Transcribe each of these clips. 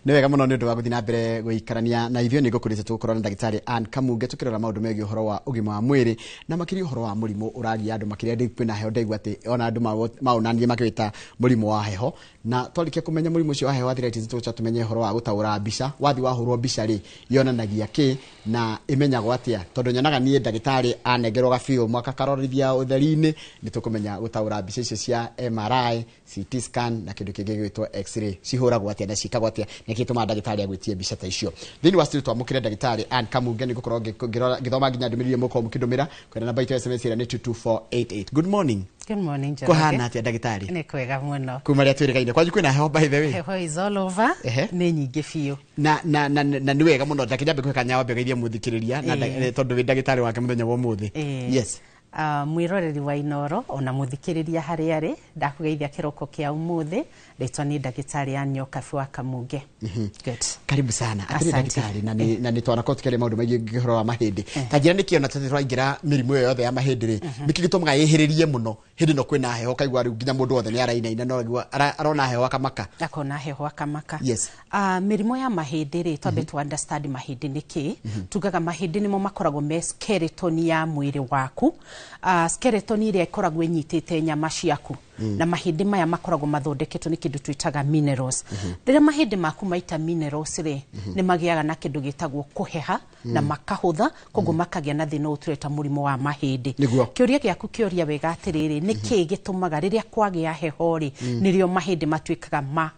Nĩ wega mũno nĩ ũndũ wa gũthiĩ na mbere gũikarania na ithuĩ. Nĩ ngũkũrĩte tũgũkorwo na ndagĩtarĩ Ann Kamunge tũkĩrora maũndũ megiĩ ũhoro wa ũgima wa mwĩrĩ na makĩria ũhoro wa mũrimũ ũragia andũ makĩria. Ndĩ kwĩna heho, ndaigua atĩ ona andũ maũnanirie makĩwĩta mũrimũ wa heho, na twarĩkia kũmenya mũrimũ ũcio wa heho, arthritis, tũgũcoka tũmenye ũhoro wa gũtaũra mbica. Wathi wahũrwo mbica rĩ, yonanagia kĩ na ĩmenyagwo atĩa? Tondũ nyonaga niĩ ndagĩtarĩ anengerwo gabiũ mwaka karorithia ũtheri-inĩ, nĩ tũkũmenya gũtaũra mbica icio cia MRI, CT scan na kĩndũ kĩngĩ gĩgwĩtwo X-ray, cihũragwo atĩa na ciĩkagwo atĩa, na kĩ gĩtũmaga ndagĩtarĩ agwĩtie mbica ta icio. Thĩinĩ wa studio twamũkĩre ndagĩtarĩ Ann Kamunge. Nĩ ngũkorwo ngĩthoma nginya ndũmĩrĩri iria mũgũkorwo mũkĩndũmĩra kwĩna namba itũ ya SMS ĩrĩa nĩ 22488. Good morning. Good morning, Njoroge. Kũhana atĩa, ndagĩtarĩ? Nĩ kwega mũno. Kuma rĩa twĩrĩgaine, kwanyu kwĩna heho, by the way? Heho is all over. Nĩ nyingĩ biũ. Na nĩ wega mũno. Ndakĩnyambe kũhe kanya wambe geithie mũthikĩrĩria na tondũ wĩ ndagĩtarĩ wake mũthenya wa ũmũthĩ. Yes. Mwĩroreri wa Inoro ona mũthikĩrĩria harĩa arĩ, ndakũgeithia kĩroko kĩa ũmũthĩ. Rĩtwa nĩ ndagĩtarĩ Ann Nyokabi wa Kamunge. Good. Karibu sana. Atĩrĩ, Asante. ndagĩtarĩ, na nĩ twanakorwo tũkĩaria maũndũ maingĩ ũhoro wa mahĩndĩ. Ta njĩra nĩkĩ ona tũtĩ tũraingĩra mĩrimũ ĩyo yothe ya mahĩndĩ rĩ, nĩkĩ gĩtũmaga ĩhĩrĩrie mũno hĩndĩ ĩno kwĩna heho, kaigua rĩu nginya mũndũ wothe nĩ arainaina no aigua arona heho akamaka? Akona heho akamaka. Yes. Mĩrimũ ya mahĩndĩ rĩ, twambe tu understand mahĩndĩ nĩ kĩ. Tugaga mahĩndĩ nĩmo makoragwo me skeleton ya mwĩrĩ waku, skeleton ĩrĩa ĩkoragwo ĩnyitĩte nyama ciaku, na mahĩndĩ maya makoragwo mathondeketwo nĩ kĩndũ twĩtaga minerals. Rĩrĩa mahĩndĩ maku maita minerals rĩ, nĩ magĩaga na kĩndũ gĩtagwo kũheha na makahũtha, koguo makagĩa na thĩna ũyũ tũreta mũrimũ wa mahĩndĩ. Kĩũria gĩaku kĩũria wega atĩrĩrĩ, nĩ kĩĩ gĩtũmaga rĩrĩa kwagĩa heho rĩ, nĩrĩo mahĩndĩ matuĩkaga ma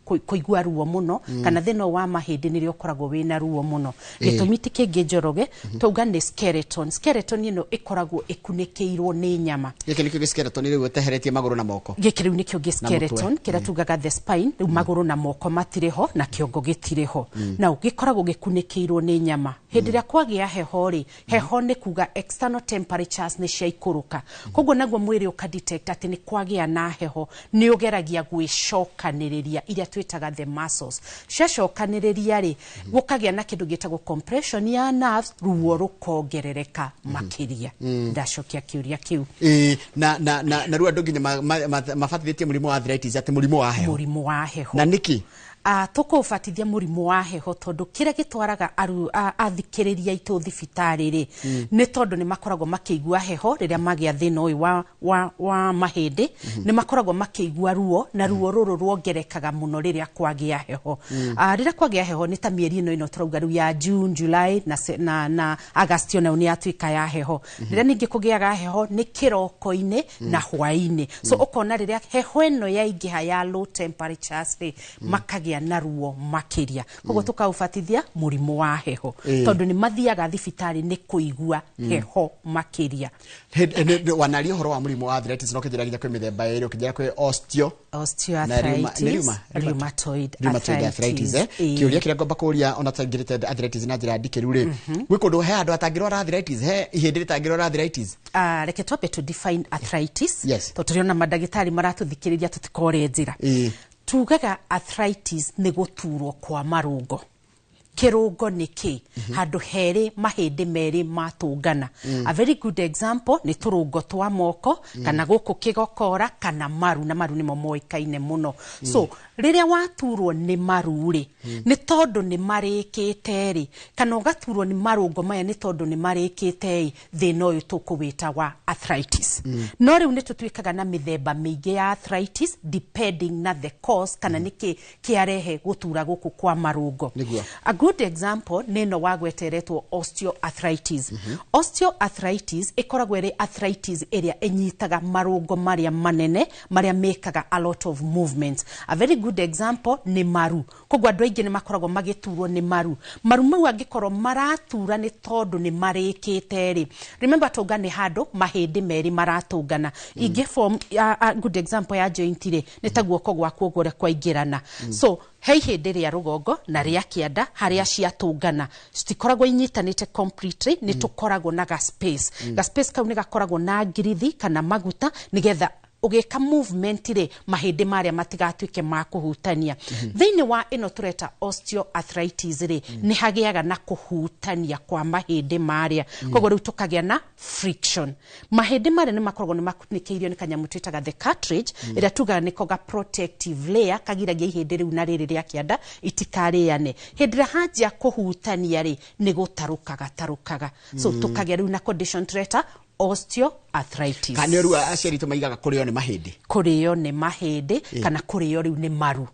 kũigua ruo mũno, kana thĩna ũyũ wa mahĩndĩ nĩrĩo ũkoragwo wĩna ruo mũno? Gĩtũmi ti kĩngĩ, Njoroge, twauga nĩ skeleton. Skeleton ĩno ĩkoragwo ĩkunĩkĩirwo nĩ nyama. Gĩkĩ nĩkĩo gĩskeleton rĩu ũteheretie magũrũ na moko? Gĩkĩ rĩu nĩkĩo Na mũtwe. Gĩskeleton kĩrĩa tugaga the spine. Rĩu magũrũ na moko matirĩ ho na kĩongo gĩtirĩ ho, na gĩkoragwo gĩkunĩkĩirwo nĩ nyama. Hĩndĩ ĩrĩa kwagĩa heho rĩ, heho nĩ kuga external temperatures nĩ ciaikũrũka, koguo naguo mwĩrĩ ũka detect atĩ nĩ kwagĩa na heho, nĩ ũgeragia gwĩcokanĩrĩria iria twĩtaga the muscles. Ciacokanĩrĩria rĩ, gũkagĩa na kĩndũ gĩtagwo compression ya nerves, ruo rũkongerereka makĩria. Ndacokia kĩũria kĩu. Ĩĩ, na rĩu andũ nginya mabatithĩtie mũrimũ wa arthritis atĩ mũrimũ wa heho. Mũrimũ wa heho. Na nĩkĩ? Tũkũũbatithia mũrimũ wa heho tondũ kĩrĩa gĩtwaraga athikĩrĩria aitũ thibitarĩ rĩ, nĩ tondũ nĩ makoragwo makĩigua heho. Rĩrĩa magĩa thĩna ũyũ wa mahĩndĩ, nĩ makoragwo makĩigua ruo, na ruo rũrũ ruongerekaga mũno rĩrĩa kwagĩa heho. Rĩrĩa kwagĩa heho nĩ ta mĩeri ĩno tũrauga rĩu ya June, July na August, onayo nĩ yatuĩka ya heho. Rĩrĩa ningĩ kũgĩaga heho nĩ kĩroko-inĩ na hwaĩ-inĩ, so ũkona rĩrĩa heho ĩno yaingĩha ya low temperatures rĩ, makagĩa na ruo makĩria, koguo tũkaũbatithia mũrimũ wa heho tondũ nĩ mathiaga thibitarĩ nĩ kũigua heho makĩria. Wanaria ũhoro wa mũrimũ wa arthritis no kĩnjĩra nginya kwĩ mĩthemba ĩrĩ, ũkĩnjĩra kwĩ osteo na Osteoarthritis, nĩ rheumatoid rheumatoid arthritis. Kĩũria kĩrĩa ngomba kũria ona taingĩrĩte arthritis na njĩra ndikĩru rĩ, gwĩ kũndũ he andũ atangĩrwara arthritis, he ihĩndĩ rĩtangĩrwara arthritis? Reke twambe to define arthritis, tondũ tũrĩona mandagĩtarĩ maratũthikĩrĩria, tũtikore njĩra. Tugaga arthritis nĩ gũturwo kwa marũngo. Kĩrũngo nĩ kĩ? Handũ herĩ mahĩndĩ merĩ matũngana. A very good example nĩ tũrũngo twa moko, kana gũkũ kĩgokora, kana maru, na maru nĩmo moĩkaine mũno. So rĩrĩa waturwo nĩ maru rĩ, nĩ tondũ nĩ marĩkĩte rĩ, kana ũgaturwo nĩ marũngo maya nĩ tondũ nĩ marĩkĩte ĩ, thĩna ũyũ tũkũwĩta wa arthritis. No rĩu nĩ tũtuĩkaga na mĩthemba mĩingĩ ya arthritis depending na the cause, kana nĩkĩ kĩarehe gũtura gũkũ kwa marũngo. A good example nĩ ĩno wagweteretwo, osteoarthritis. Osteoarthritis ĩkoragwo ĩrĩ arthritis ĩrĩa ĩnyitaga marũngo marĩa manene, marĩa mekaga a lot of movements. A very good example nĩ maru. Koguo andũ aingĩ nĩ makoragwo magĩturwo nĩ maru. Maru mau angĩkorwo maratura nĩ tondũ nĩ marĩkĩte rĩ, remember tũnga nĩ handũ mahĩndĩ merĩ maratũngana. Ingĩ form a good example ya joint rĩ, nĩ ta guoko gwaku ũguo ũrĩa kwaingĩrana. So he ihĩndĩ rĩa rũgongo na rĩa kĩanda harĩa ciatũngana, citikoragwo inyitanĩte completely, nĩ tũkoragwo na ga space. Ga space kau nĩ gakoragwo na ngirithi kana maguta nĩgetha ũgĩka movement rĩ, mahĩndĩ marĩa matigatuĩke ma kũhutania. Thĩinĩ wa ĩno tũreta osteoarthritis rĩ, nĩ hagĩaga na kũhutania kwa mahĩndĩ marĩa, koguo rĩu tũkagĩa na friction. Mahĩndĩ marĩa nĩ makoragwo nĩ makunĩkĩirio nĩ kanyamũ twĩtaga the cartilage, ĩrĩa tugaga nĩko ga protective layer kagiragia ihĩndĩ rĩu na rĩrĩ rĩa kĩanda itikarĩane. Hĩndĩ ĩrĩa hanjia kũhutania rĩ, nĩ gũtarũka gatarũkaga, so tũkagĩa rĩu na condition tũreta osteoarthritis. Kana nĩ rĩu aciari tũmaigaga kũrĩo nĩ mahĩndĩ? Kũrĩo nĩ mahĩndĩ kana kũrĩo rĩu nĩ maru.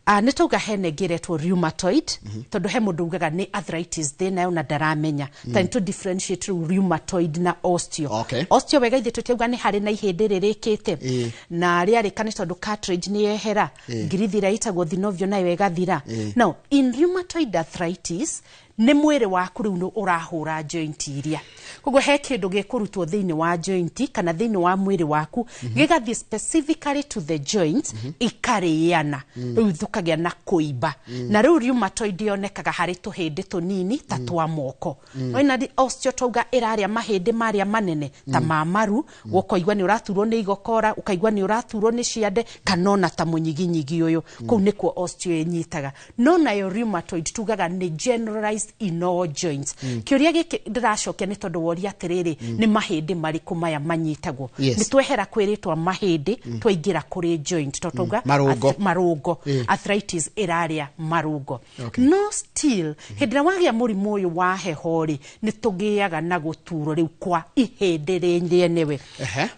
Nĩ tauga hena ĩngĩ ĩretwo rheumatoid, tondũ he mũndũ ugaga nĩ arthritis thĩna na ndaramenya. Ta nĩ tũ differentiate rĩu rheumatoid na osteo. Osteo wega ithuĩ tũtiauga nĩ harĩ na ihĩndĩ rĩrĩkĩte na rĩarĩka nĩ tondũ cartilage nĩ yehera, ngirithi ĩrĩa ĩtagwo synovial nayo ĩgathira. Now in rheumatoid arthritis nĩ mwĩrĩ waku rĩu nĩ ũrahũra joint iria, koguo he kĩndũ gĩkũrutwo thĩinĩ wa joint kana thĩinĩ wa mwĩrĩ waku, gĩgathiĩ specifically to the joints, ikarĩana, rĩu tũkagĩa na kũimba. Na rĩu rheumatoid yonekaga harĩ tũhĩndĩ tũnini ta twa moko. Ona osteo twauga ĩrarĩa mahĩndĩ marĩa manene ta ma maru, ũkaigua nĩ ũraturwo nĩ igokora, ũkaigua nĩ ũraturwo nĩ ciande, kana ona ta mũnyiginyigi ũyũ. Kũu nĩkuo osteo ĩnyitaga. No nayo rheumatoid tugaga nĩ generalized in all joints. Kĩũria gĩkĩ ndĩracokia nĩ tondũ woria atĩrĩrĩ, nĩ mahĩndĩ marĩkũ maya manyitagwo? Nĩ twehera kwĩrĩtwa mahĩndĩ, twaingĩra kũrĩ joint, tondũ twauga Marũngo. Marũngo. Arthritis ĩrarĩa marũngo. No still hĩndĩ ĩrĩa wagĩa mũrimũ ũyũ wa heho rĩ, nĩ tũgĩaga na gũturwo rĩu kwa ihĩndĩ rĩenyewe.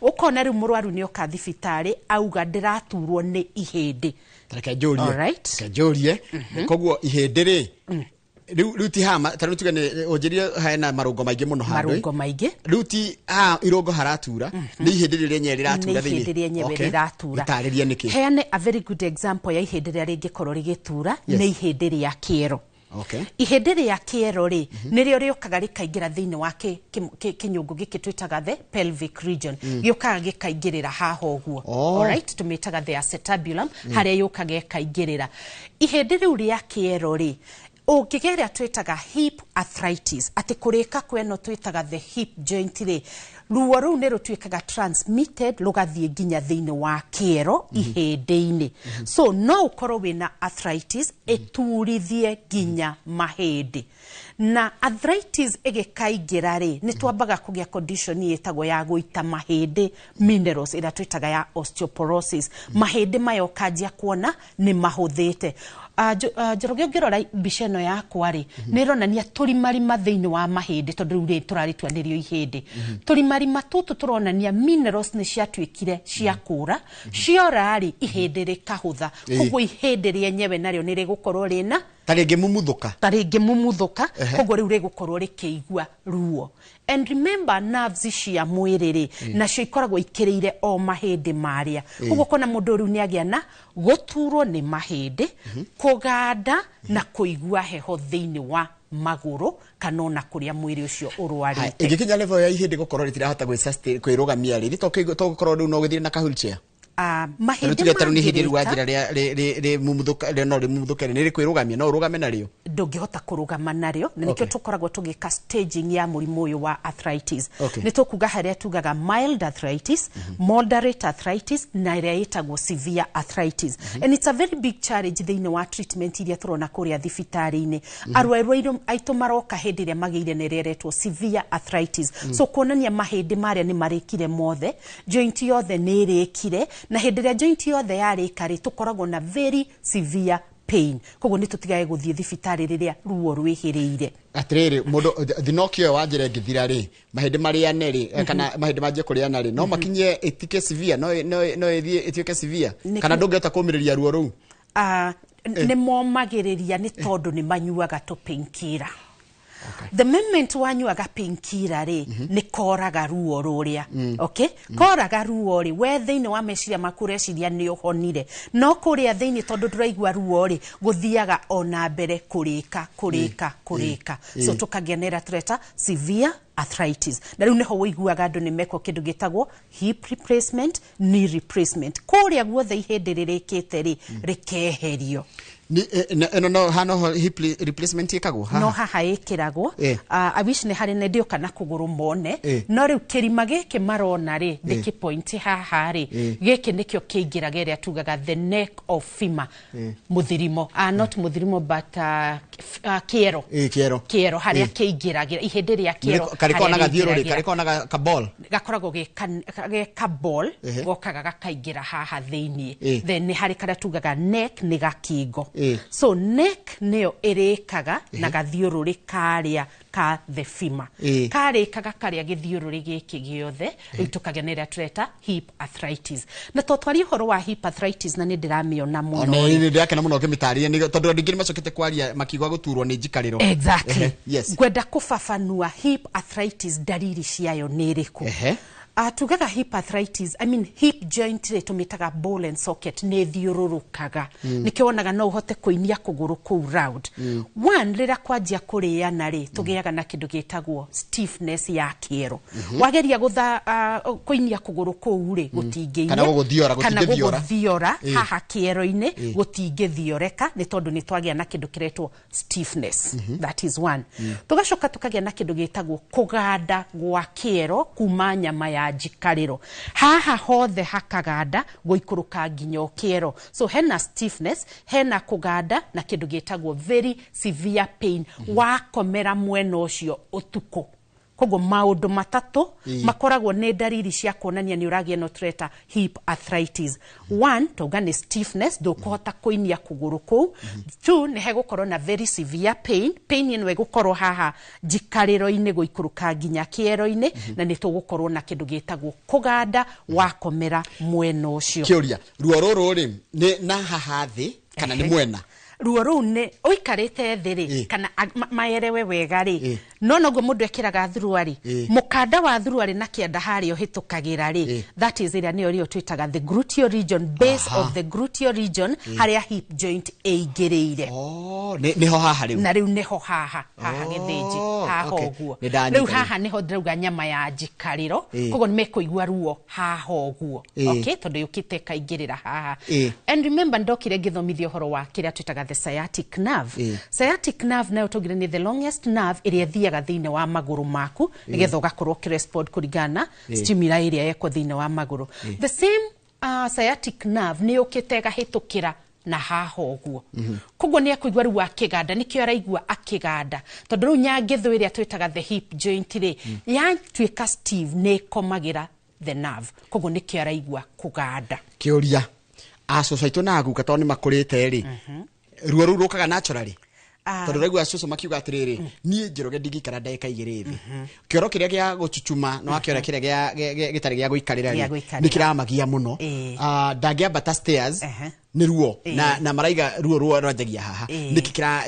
Ũkona rĩu mũrwaru nĩ oka thibitarĩ auga ndĩraturwo nĩ ihĩndĩ. Reke njũrie. Alright. Reke njũrie, koguo ihĩndĩ rĩ, rĩu ti haha ta rĩu tuge nĩ ũnjĩrire hena marũngo maingĩ mũno handũ. Marũngo maingĩ. Rĩu ti haha irũngo haratura, nĩ ihĩndĩ rĩrĩa rĩenyewe rĩratura Nĩ thĩinĩ? ihĩndĩ rĩenyewe rĩratura. Gĩtarĩrie nĩkĩ. Heane a very good example ya ihĩndĩ rĩrĩa rĩngĩkorwo rĩgĩtura. Nĩ ihĩndĩ rĩa kĩero. Ihĩndĩ rĩa kĩero rĩ, nĩrĩo rĩũkaga rĩkaingĩra thĩinĩ wa kĩnyũngũ gĩkĩ twĩtaga the pelvic region. Gĩũkaga gĩkaingĩrĩra haha ũguo. Alright, tũmĩtaga the acetabulum, harĩa yũkaga ĩkaingĩrĩra. Ihĩndĩ rĩu rĩa kĩero rĩ, ũngĩgĩa ĩrĩa twĩtaga hip arthritis, atĩ kũrĩka kwa ĩno twĩtaga the hip joint rĩ, ruo rũu nĩ rũtuĩkaga transmitted rũgathiĩ nginya thĩinĩ wa kĩero ihĩndĩ-inĩ. So no ũkorwo wĩna arthritis ĩturithie nginya mahĩndĩ. Na arthritis ĩgĩkaingĩra rĩ, nĩ twambaga kũgĩa condition ĩtagwo ya gũita mahĩndĩ minerals, ĩrĩa twĩtaga ya osteoporosis. Mahĩndĩ maya ũkanjia kuona nĩ mahũthĩte. Njoroge, ũngĩrora mbica ĩno yakwa rĩ, nĩ ĩronania tũrimarima thĩinĩ wa mahĩndĩ, tondũ rĩu rĩ tũrarĩtua nĩrĩo ihĩndĩ. Tũrimarima tũtũ tũronania minerals nĩ ciatuĩkire cia kũra, ciora rĩ, ihĩndĩ rĩkahũtha. Koguo ihĩndĩ rĩenyewe narĩo nĩ rĩgũkorwo rĩna Ta rĩngĩ mumuthũka. Ta rĩngĩ mumuthũka. Koguo rĩu rĩgũkorwo rĩkĩigua ruo. And remember, nerves cia mwĩrĩ rĩ, nacio ikoragwo ikĩrĩire o mahĩndĩ marĩa. Koguo kona mũndũ rĩu nĩ agĩa na gũturwo nĩ mahĩndĩ, kũganda na kũigua heho thĩinĩ wa magũrũ kana ona kũrĩa mwĩrĩ ũcio ũrwarĩte. Ĩngĩkinya level ya ihĩndĩ gũkorwo rĩtirahota gwĩ kwĩrũgamia rĩ, to gũkorwo rĩu no gũthiĩ na ka wheelchair? Mahĩndĩ Rĩu tuge ta rĩu nĩ ihĩndĩ rĩu mangĩrĩka, wanjĩra rĩ no rĩmumuthũke rĩ, nĩ rĩkwĩrũgamia, no ũrũgame narĩo? Ndũngĩhota kũrũgama narĩo, na nĩkĩo tũkoragwo tũgĩka staging ya mũrimũ ũyũ wa arthritis. Nĩ tũkuga harĩa tugaga mild arthritis, moderate arthritis na ĩrĩa ĩtagwo severe arthritis. And it's a very big challenge thĩinĩ wa treatment iria tũrona kũrĩa thibitarĩ-inĩ. Arwaru aitũ maroka hĩndĩ ĩrĩa magĩire na ĩrĩa ĩretwo severe arthritis, so kuonania mahĩndĩ marĩa nĩ marĩkire mothe, joint yothe nĩ ĩrĩkire, na hĩndĩ ĩrĩa joint yothe yarĩka rĩ, tũkoragwo na very severe pain. Koguo nĩ tũtigage gũthiĩ thibitarĩ rĩrĩa ruo rwĩhĩrĩire. Atĩrĩrĩ, mũndũ thinoki ĩyo wanjĩra ĩngĩthira rĩ, mahĩndĩ marĩane rĩ, kana mahĩndĩ manjie kũrĩana rĩ, no makinye ĩtuĩke severe, no ĩthiĩ ĩtuĩke severe, kana ndũngĩhota kũmĩrĩria ruo rũu? Nĩ momagĩrĩria nĩ tondũ nĩ manyuaga tũ painkiller. The moment wanyuaga painkiller rĩ, nĩ koraga ruo rũrĩa. Okay, koraga ruo rĩ, we thĩinĩ wa meciria maku ũreciria nĩ ũhonire, no kũrĩa thĩinĩ, tondũ ndũraigua ruo rĩ, gũthiaga ona mbere kũrĩka kũrĩka kũrĩka, so tũkagĩa na ĩrĩa tũreta severe arthritis. Na rĩu nĩho wũiguaga andũ nĩ mekwo kĩndũ gĩtagwo hip replacement, knee replacement, kũrĩa guothe ihĩndĩ rĩrĩkĩte rĩ rĩkeherio. Ĩno no haha noho hip replacement ĩkagwo haha? No haha ĩkĩragwo. I wish nĩ harĩ ndĩũka na kũgũrũ mone. No rĩu kĩrima gĩkĩ marona rĩ, ndĩkĩ haha rĩ, gĩkĩ nĩkĩo kĩingĩraga ĩrĩa tugaga the neck of femur, mũthirimo, not mũthirimo but kĩero. Kĩero. Kĩero harĩa kĩingĩragĩra ihĩndĩ rĩa kĩero. Karĩ harĩa kona gathiũrũrĩ? Rĩingĩragĩra. Karĩ kona ka ball? Gakoragwo ge ka ball, gokaga gakaingĩra haha thĩiniĩ. Then nĩ harĩ karĩa tugaga neck, nĩ gakingo. So neck nĩyo ĩrĩkaga na gathiũrũrĩ karĩa ka the femur. Karĩkaga karĩa gĩthiũrũrĩ gĩkĩ gĩothe, rĩu tũkagĩa na ĩrĩa tũreta hip arthritis. Na to twarie ũhoro wa hip arthritis, na nĩ ndĩramĩona mũno. Ona nĩ ndĩrakena mũno ũkĩmĩtarĩria tondũ andũ aingĩ nĩ macokete kwaria makiuga gũturwo nĩ njikarĩro. Exactly. Yes. Ngwenda kũbabanua hip arthritis, ndariri ciayo nĩ ĩrĩkũ. Tugaga hip arthritis, I mean hip joint rĩ, tũmĩtaga ball and socket, nĩ thiũrũrũkaga. Nĩkĩo wonaga no ũhote kũinia kũgũrũ kũu round. One, rĩrĩa kwanjia kũrĩana rĩ, tũgĩaga na kĩndũ gĩtagwo stiffness ya kĩero. Wageria gũtha kũinia kũgũrũ kũu rĩ, gũtingĩinia. Kana gũgũthiora, kana gũtingĩthiora. Gũgũthiora haha kĩero-inĩ gũtingĩthioreka, nĩ tondũ nĩ twagĩa na kĩndũ kĩretwo stiffness. That is one. Tũgacoka tũkagĩa na kĩndũ gĩtagwo kũganda gwa kĩero kuma nyama ya njikarĩro, haha hothe hakaganda gũikũrũka nginya o kĩero. So hena stiffness, hena kũganda na kĩndũ gĩtagwo very severe pain wakomera mwena ũcio ũtukũ. Koguo maũndũ matatũ makoragwo nĩ ndariri cia kuonania nĩ ũragĩa no tũreta hip arthritis. One, tauga nĩ stiffness, ndũkũhota kũinia kũgũrũ kũu. Two, nĩ hegũkorwo na very severe pain. Pain ĩno ĩgũkorwo haha njikarĩro-inĩ gũikũrũka nginya kĩero-inĩ, na nĩ tũgũkorwo na kĩndũ gĩtagwo kũganda wakomera mwena ũcio. Kĩũria, ruo rũrũ rĩ, nĩ na haha thĩ kana nĩ mwena? Ruo rũu nĩ ũikarĩte thĩ rĩ, kana maerewe wega rĩ, no noguo mũndũ ekĩraga thuruarĩ, mũkanda wa thuruarĩ na kĩanda harĩa ũhĩtũkagĩra rĩ, that is ĩrĩa nĩyo rĩo twĩtaga the gluteal region, base of the gluteal region, harĩa hip joint ĩingĩrĩire. Oh, nĩho haha rĩu? Na rĩu nĩho haha haha gĩthĩnji haha ũguo. Nĩ ndanyita rĩu rĩu. Haha nĩho ndĩrauga nyama ya njikarĩro. Koguo nĩ mekũigua ruo haha ũguo. Okay, tondũ yũkĩte ĩkaingĩrĩra haha. And remember, ndokire ngĩthomithia ũhoro wa kĩrĩa twĩtaga the sciatic nerve. Sciatic nerve nayo tũgire nĩ the longest nerve ĩrĩa ĩthiaga thĩinĩ wa magũrũ maku, nĩgetha ũgakorwo ũkĩrespond kũringana na stimuli ĩrĩa yekwo thĩinĩ wa magũrũ. The same sciatic nerve nĩ yũkĩte ĩgahĩtũkĩra na haha ũguo. Koguo nĩ ekũigua rĩu akĩganda, nĩkĩo araigua akĩganda, tondũ rĩu nyangĩthũ ĩrĩa twĩtaga the hip joint rĩ, yatuĩka stiff, nĩ ĩkomagĩra the nerve, koguo nĩkĩo araigua kũganda. Kĩũria, acũcũ aitũ na aguka, tondũ nĩ makũrĩte rĩ, ruo rũu rũkaga naturally? Tondũ raigua cũcũ makiuga atĩrĩrĩ, niĩ Njoroge ndingĩikara ndagĩka 2 thĩ, kĩoro kĩrĩa gĩa gũchuchuma no akĩora kĩrĩa gĩtarĩ gĩa gũikarĩra Gĩa rĩ, gũikarĩra. nĩ kĩramagia mũno. Ndangĩambata stairs nĩ ruo. Na maraiga ruo rwanjagia haha. Nĩkĩ kĩra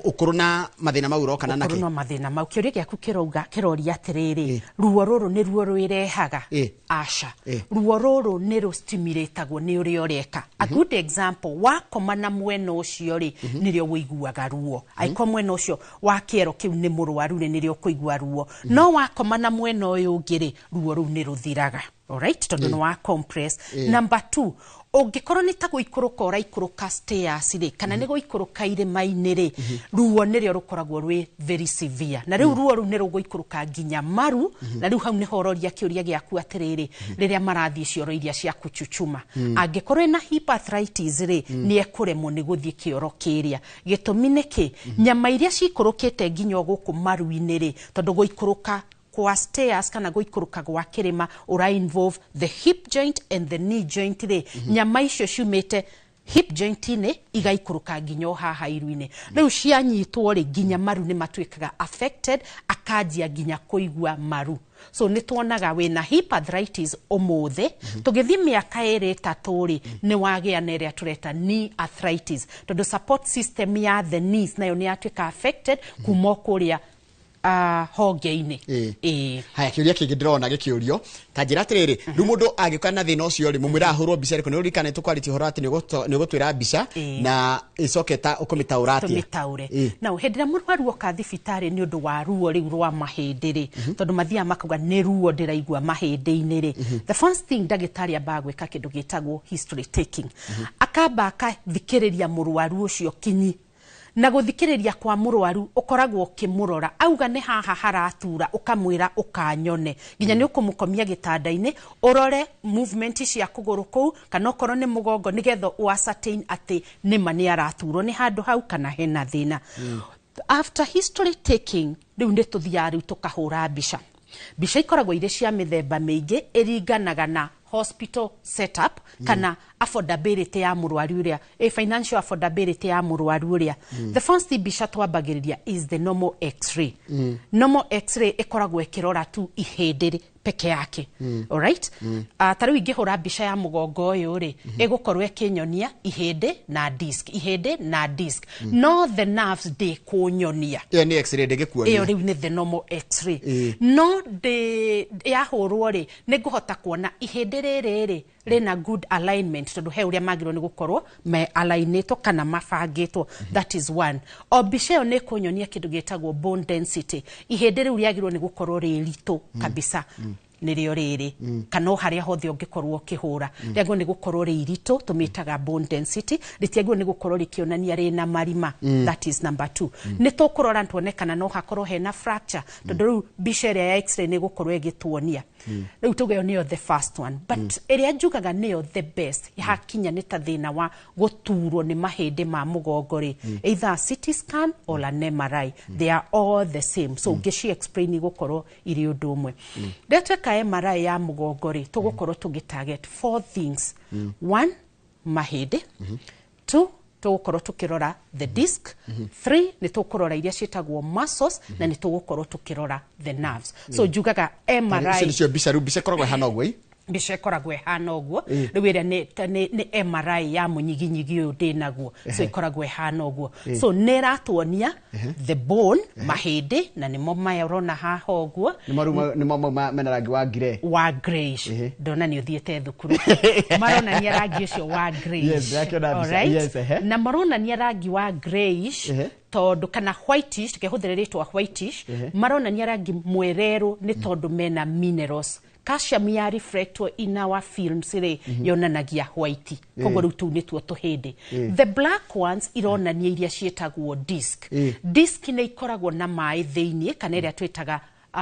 ũkũrũ na mathĩna mau ũroka na ũkũrũ nakĩ? No mathĩna mau. Kĩũria gĩaku kĩrauga, kĩroria atĩrĩrĩ, ruo rũrũ nĩ ruo rwĩrehaga? Aca. Ruo rũrũ nĩ rũstimulĩtagwo nĩ ũrĩa ũreka. A good example, wakoma na mwena ũcio rĩ, nĩrĩo wĩiguaga ruo. Angĩkorwo mwena ũcio wa kĩero kĩu nĩ mũrwaru rĩ, nĩrĩo ũkũigua ruo. No wakoma na mwena ũyũ ũngĩ rĩ, ruo rũu nĩ rũthiraga, alright, tondũ nĩ wa compress. Number two, ũngĩkorwo nĩ ta gũikũrũka ũraikũrũka stairs rĩ, kana nĩ gũikũrũka irĩma-inĩ rĩ, ruo nĩrĩo rũkoragwo rwĩ very severe, na rĩu ruo rũu nĩ rũgũikũrũka nginya maru. Na rĩu hau nĩho ũroria kĩũria gĩaku atĩrĩrĩ, rĩrĩa marathiĩ cioro iria cia kuchuchuma, angĩkorwo ena hip arthritis rĩ, nĩ ekũremwo nĩ gũthiĩ kĩoro kĩrĩa. Gĩtũmi nĩ kĩ? Nyama iria cikũrũkĩte nginya o gũkũ maru-inĩ rĩ, tondũ gũikũrũka kwa stairs kana gũikũrũka gwa kĩrĩma ũra involve the hip joint and the knee joint rĩ, nyama icio ciumĩte hip joint-inĩ igaikũrũka nginya o haha iru-inĩ. Rĩu cianyitwo rĩ, nginya maru nĩ matuĩkaga affected, akanjia nginya kũigua maru. So nĩ tuonaga wĩna hip arthritis ũmũthĩ, tũgĩthiĩ mĩaka 2 3 rĩ, nĩ wagĩa na ĩrĩa tũreta knee arthritis, tondũ support system ya the knees nayo nĩ yatuĩka affected kuma o kũrĩa. Honge-inĩ. Ĩĩ. Haya, kĩũria kĩngĩ ndĩrona gĩkĩũrio, ta njĩra atĩrĩrĩ, rĩu mũndũ angĩũka na thĩna ũcio rĩ, mũmwĩra ahũrwo mbica ĩrĩkũ? Nĩ ũririkane tũkwarĩtie ũhoro atĩ nĩ ũgũtwĩra mbica na ĩcoke ta ũkũmĩtaũra atĩa? Tũmĩtaũre. Na hĩndĩ ĩrĩa mũrwaru oka thibitarĩ nĩ ũndũ wa ruo rĩu rwa mahĩndĩ rĩ, tondũ mathiaga makauga nĩ ruo ndĩraigua mahĩndĩ-inĩ rĩ, the first thing ndagĩtarĩ ambaga gwĩka kĩndũ gĩtagwo history taking. Akamba akathikĩrĩria mũrwaru ũcio kinyi, na gũthikĩrĩria kwa mũrwaru ũkoragwo ũkĩmũrora, auga nĩ haha haratura, ũkamwĩra ũkanyone, nginya nĩ ũkũmũkomia gĩtanda-inĩ, ũrore movement cia kũgũrũ kũu kana okorwo nĩ mũgongo, nĩgetha ũ ascertain atĩ nĩma nĩ araturwo nĩ handũ hau kana hena thĩna. After history taking, rĩu nĩ tũthiaga rĩu tũkahũra mbica. Mbica ikoragwo irĩ cia mĩthemba mĩingĩ, ĩringanaga na hospital setup kana affordability ya mũrwaru ũrĩa, financial affordability ya mũrwaru ũrĩa. The first mbica twambagĩrĩria is the normal X-ray. Normal X-ray ĩkoragwo ĩkĩrora tu ihĩndĩ peke yake. Alright? Ta rĩu ingĩhũra mbica ya mũgongo ũyũ rĩ, ĩgũkorwo ĩkĩnyonia ihĩndĩ na disc, ihĩndĩ na disc, no the nerves ndĩkũnyonia. Ĩyo nĩ X-ray ndĩgĩkuonia. Ĩyo rĩu nĩ the normal X-ray. No ndĩ yahũrwo rĩ, nĩ ngũhota kuona ihĩndĩ rĩrĩ rĩ rĩna good alignment, tondũ he ũrĩa magĩrĩirwo nĩ gũkorwo me alignĩtwo kana mabangĩtwo. That is one. O mbica ĩyo nĩ ĩkũnyonia kĩndũ gĩtagwo bone density. Ihĩndĩ rĩu rĩagĩrĩirwo nĩ gũkorwo rĩ ritũ kabisa, nĩrĩo rĩrĩ, kana o harĩa hothe ũngĩkorwo ũkĩhũra, rĩagĩrĩirwo nĩ gũkorwo rĩ iritũ, tũmĩtaga bone density. Rĩtiagĩrĩirwo nĩ gũkorwo rĩkĩonania rĩna marima. That is number two. Nĩ tũkũrora tuone kana no hakorwo hena fracture, tondũ rĩu mbica ĩrĩa ya X-ray nĩ ĩgũkorwo ĩgĩtuonia. Rĩu tuge ĩyo nĩyo the first one, but ĩrĩa njugaga nĩyo the best hakinya nĩ ta thĩna wa gũturwo nĩ mahĩndĩ ma mũgongo rĩ, either a CT scan or an MRI, they are all the same. So ngĩci explain igũkorwo irĩ ũndũ ũmwe. Rĩrĩa tweka MRI ya mũgongo rĩ, tũgũkorwo tũgĩ target four things. One, mahĩndĩ. Two, tũgũkorwo tũkĩrora the disc. Three, nĩ tũkũrora iria ciĩtagwo muscles, na nĩ tũgũkorwo tũkĩrora the nerves. So njugaga Icio MRI nĩcio mbica. Rĩu mbica ĩkoragwo ĩhana ũguo ĩ? Mbica ĩkoragwo ĩhana ũguo. Rĩu ĩrĩa nĩ MRI ya mũnyiginyigi ũyũ ndĩnaguo, so ĩkoragwo ĩhana ũguo. So nĩ ĩratuonia the bone, mahĩndĩ, na nĩmo maya ũrona haha ũguo. Nĩmo mau mena rangi wa grey. Wa greyish. Ndona nĩ ũthiĩte thukuru. Maronania rangi ũcio wa greyish. Yes, ndĩrakĩona mbica. Alright? Yes, ehe. Na maronania rangi wa greyish tondũ, kana whitish, tukĩhũthĩra rĩtwa whitish, maronania rangi mwererũ nĩ tondũ mena minerals. Calcium ya reflectwo in our films rĩ, yonanagia white. Koguo rĩu tũu nĩtuo tũhĩndĩ. The black ones ironania iria ciĩtagwo disc. Disc nĩ ikoragwo na maĩ thĩiniĩ, kana ĩrĩa twĩtaga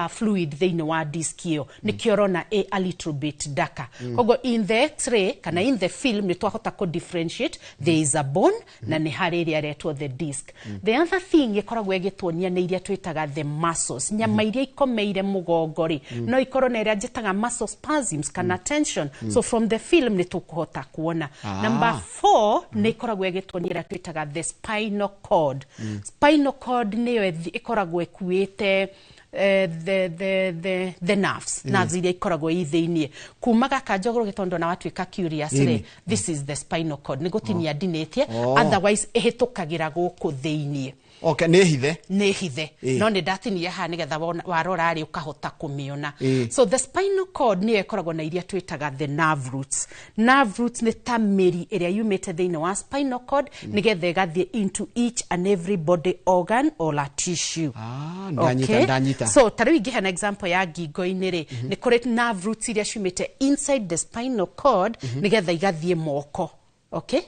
fluid thĩinĩ wa disc ĩyo, nĩkĩo ũrona a little bit darker. Koguo in the X-ray kana in the film nĩ twahota kũ differentiate there is a bone na nĩ harĩ ĩrĩa ĩretwo the disc. The other thing ĩkoragwo ĩgĩtuonia nĩ iria twĩtaga the muscles, nyama iria ikomeire mũgongo rĩ, no ikorwo na ĩrĩa njĩtaga muscle spasms kana tension. So from the film nĩ tũkũhota kuona. Number four, nĩ ĩkoragwo ĩgĩtuonia ĩrĩa twĩtaga the spinal cord. Spinal cord nĩyo ĩkoragwo ĩkuĩte the nerves, nerves iria ikoragwo i thĩiniĩ kuma gaka njogoro, tondũ ona watuĩka curious rĩ, this is the spinal cord. Nĩ gũtinia ndinĩtie. Otherwise ĩhĩtũkagĩra gũkũ thĩiniĩ. Okay, nĩ hithe. Nĩ hithe. No nĩ ndatinia haha nĩgetha warora rĩ, ũkahota kũmĩona. So the spinal cord nĩyo ĩkoragwo na iria twĩtaga the nerve roots. Nerve roots nĩ ta mĩri ĩrĩa yumĩte thĩinĩ wa spinal cord nĩgetha ĩgathiĩ into each and every body organ or a tissue. Ah, ndanyita, ndanyita. So ta rĩu ingĩheana example ya ngingo-inĩ rĩ, nĩ kũrĩ nerve roots iria ciumĩte inside the spinal cord nĩgetha igathiĩ moko. Okay,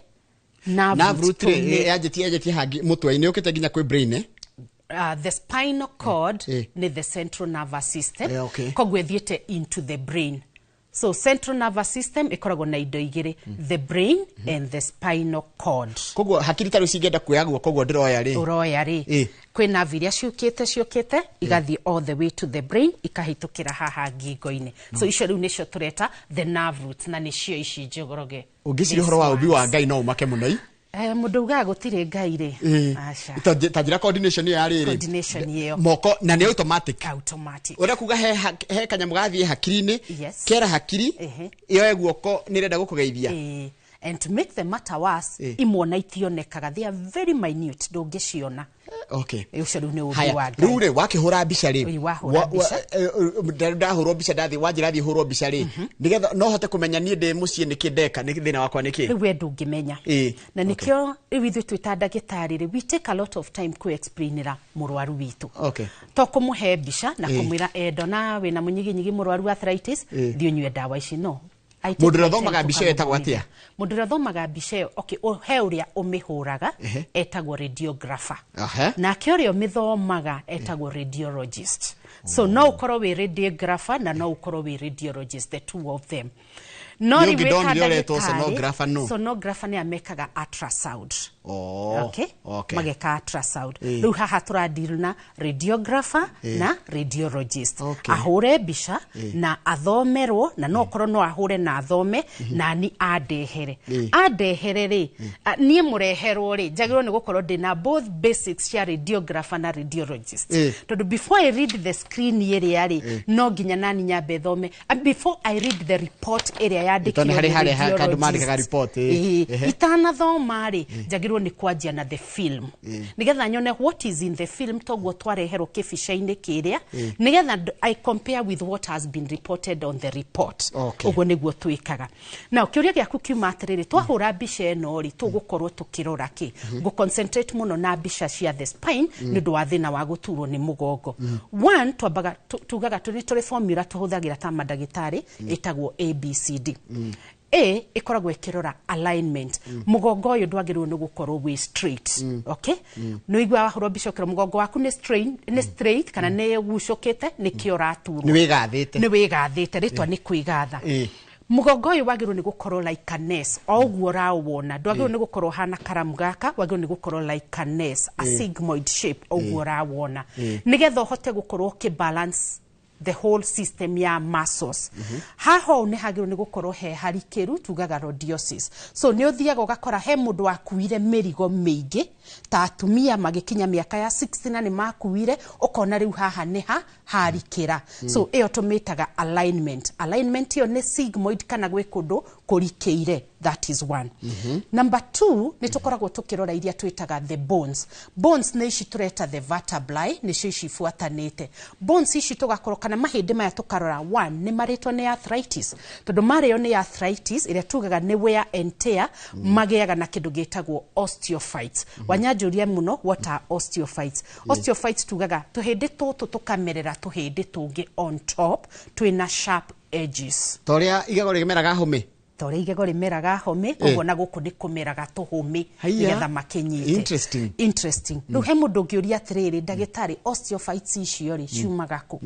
nerve nerve roots root rĩ, yanjĩtie hangi mũtwe-inĩ, ũkĩte nginya kwĩ brain, eh? The spinal cord nĩ the central nervous system. Okay. Koguo ĩthiĩte into the brain. So central nervous system ĩkoragwo na indo igĩrĩ, the brain and the spinal cord. Koguo hakiri ta rĩu cingĩenda kuoya guoko ũguo ndĩroya rĩ, Ũroya rĩ, kwĩ nerve iria ciũkĩte igathiĩ all the way to the brain, ikahĩtũkĩra haha ngingo-inĩ. So icio rĩu nĩcio tũreta the nerve roots, na nĩcio ici njogoroge. Ũngĩciria ũhoro wa ũmbi wa Ngai no ũmake mũno i. Mũndũ ugaga gũtirĩ Ngai rĩ, aca. Ta njĩra coordination ĩyo ya rĩrĩ. Coordination ĩyo. Moko na nĩ automatic. Automatic. Ũrĩa kuga he kanyamũ gathiĩ hakiri-inĩ, kera hakiri yoe guoko nĩ ĩrenda gũkũgeithia. And to make the matter worse, imwe ona itionekaga, they are very minute, ndũngĩciona. Okay. Ũcio rĩu nĩ ũmbi wa Ngai. Rĩu rĩ wakĩhũra mbica rĩ, wahũra mbica, ndahũrwo mbica, ndathiĩ wanjĩra thiĩ hũrwo mbica rĩ, nĩgetha no hote kũmenya niĩ ndĩ mũciĩ nĩkĩ ndeka, nĩ thĩna wakwa nĩkĩ? Rĩu we ndũngĩmenya. Na nĩkĩo rĩu ithuĩ twĩ ta ndagĩtarĩ rĩ, we take a lot of time kũ explainĩra mũrwaru witũ. To kũmũhe mbica na kũmwĩra ndona wĩna mũnyiginyigi mũrwaru arthritis, thiĩ ũnyue ndawa ici, no. Mũndũ ũrĩa ũthomaga mbica ĩyo etagwo atĩa? Mũndũ ũrĩa ũthomaga mbica ĩyo, okay, he ũrĩa ũmĩhũraga etagwo radiographer. Nake ũrĩa ũmĩthomaga etagwo radiologist. So no ũkorwo wĩ radiographer na no ũkorwo wĩ radiologist, the two of them. No rĩu wĩta sonographer, no sonographer nĩ amekaga ultrasound. Okay? Okay. Mageka ultrasound. Rĩu haha tũradeal na radiographer na radiologist. Ahũre mbica na athomerwo, na no korwo no ahũre na athome na ni andehere. Andehere rĩ, niĩ mũreherwo rĩ, njagĩrĩirwo nĩ gũkorwo ndĩna both basics cia radiographer na radiologist. Tondũ before I read the screen ĩrĩa rĩ, no nginya nani nyambe thome. Before I read the report ĩrĩa yandĩkirwo nĩ radiologist. Itanathoma rĩ, njagĩrĩirwo nĩ kwanjia na the film. Nĩgetha nyone what is in the film, toguo twareherwo kĩbica-inĩ kĩrĩa, nĩgetha I compare with what has been reported on the report. Ũguo nĩguo twĩkaga. Now kĩũria gĩaku kiuma atĩrĩrĩ, twahũra mbica ĩno rĩ, tũgũkorwo tũkĩrora kĩ? Ngũ concentrate mũno na mbica cia the spine nĩ ũndũ wa thĩna wa gũturwo nĩ mũgongo. One, twambaga tugaga tũrĩ formula tũhũthagĩra ta mandagĩtarĩ ĩtagwo ABCD. A ĩkoragwo ĩkĩrora alignment. Mũgongo ũyũ ndwagĩrĩirwo nĩ gũkorwo wĩ straight. Okay? Nĩ ũiguaga wahũrwo mbica ũkĩrwo mũgongo waku nĩ straight, nĩ straight kana nĩ ũgucũkĩte, nĩkĩo ũraturwo. Nĩ wĩgathĩte. Nĩ wĩgathĩte, rĩtwa nĩ kwĩgatha. Mũgongo ũyũ wagĩrĩirwo nĩ gũkorwo like a nest, o ũguo ũrawona. Ndwagĩrĩirwo nĩ gũkorwo ũhana karamu gaka, wagĩrĩirwo nĩ gũkorwo like a nest, a sigmoid shape, o ũguo ũrawona. Nĩgetha ũhote gũkorwo ũkĩ balance the whole system ya muscles. Haha ũũ nĩ hagĩrĩirwo nĩ gũkorwo he harikĩru, tugaga rhodiosis. So nĩ ũthiaga ũgakora he mũndũ wakuire mĩrigo mĩingĩ, ta atumia magĩkinya mĩaka ya 60 na nĩ makuire, ũkona rĩu haha nĩ ha harikĩra. So ĩyo tũmĩtaga alignment. Alignment ĩyo nĩ sigmoid kana gwĩ kũndũ kũrikĩire. That is one. Number two, nĩ tũkoragwo tũkĩrora iria twĩtaga the bones. Bones nĩ ici tũreta the vertebrae, nĩcio ici ibuatanĩte. Bones ici tũgakorwo kana mahĩndĩ maya tũkarora, one, nĩ marĩtwo nĩ arthritis. Tondũ marĩo nĩ arthritis, ĩrĩa tugaga nĩ wear and tear, magĩaga na kĩndũ gĩtagwo osteophytes. Wanyanjũria mũno, what are osteophytes? Osteophytes tugaga tũhĩndĩ tũtũ tũkamerera tũhĩndĩ tũngĩ on top, twĩna sharp edges. Ta ũrĩa igego rĩmeraga hũmĩ? Ta ũrĩa igego rĩmeraga hũmĩ, koguo na gũkũ nĩ kũmeraga tũhũmĩ nĩgetha makĩnyite. Interesting. Interesting. Rĩu he mũndũ ũngĩũria atĩrĩrĩ, ndagĩtarĩ, osteophytes icio rĩ, ciumaga kũ?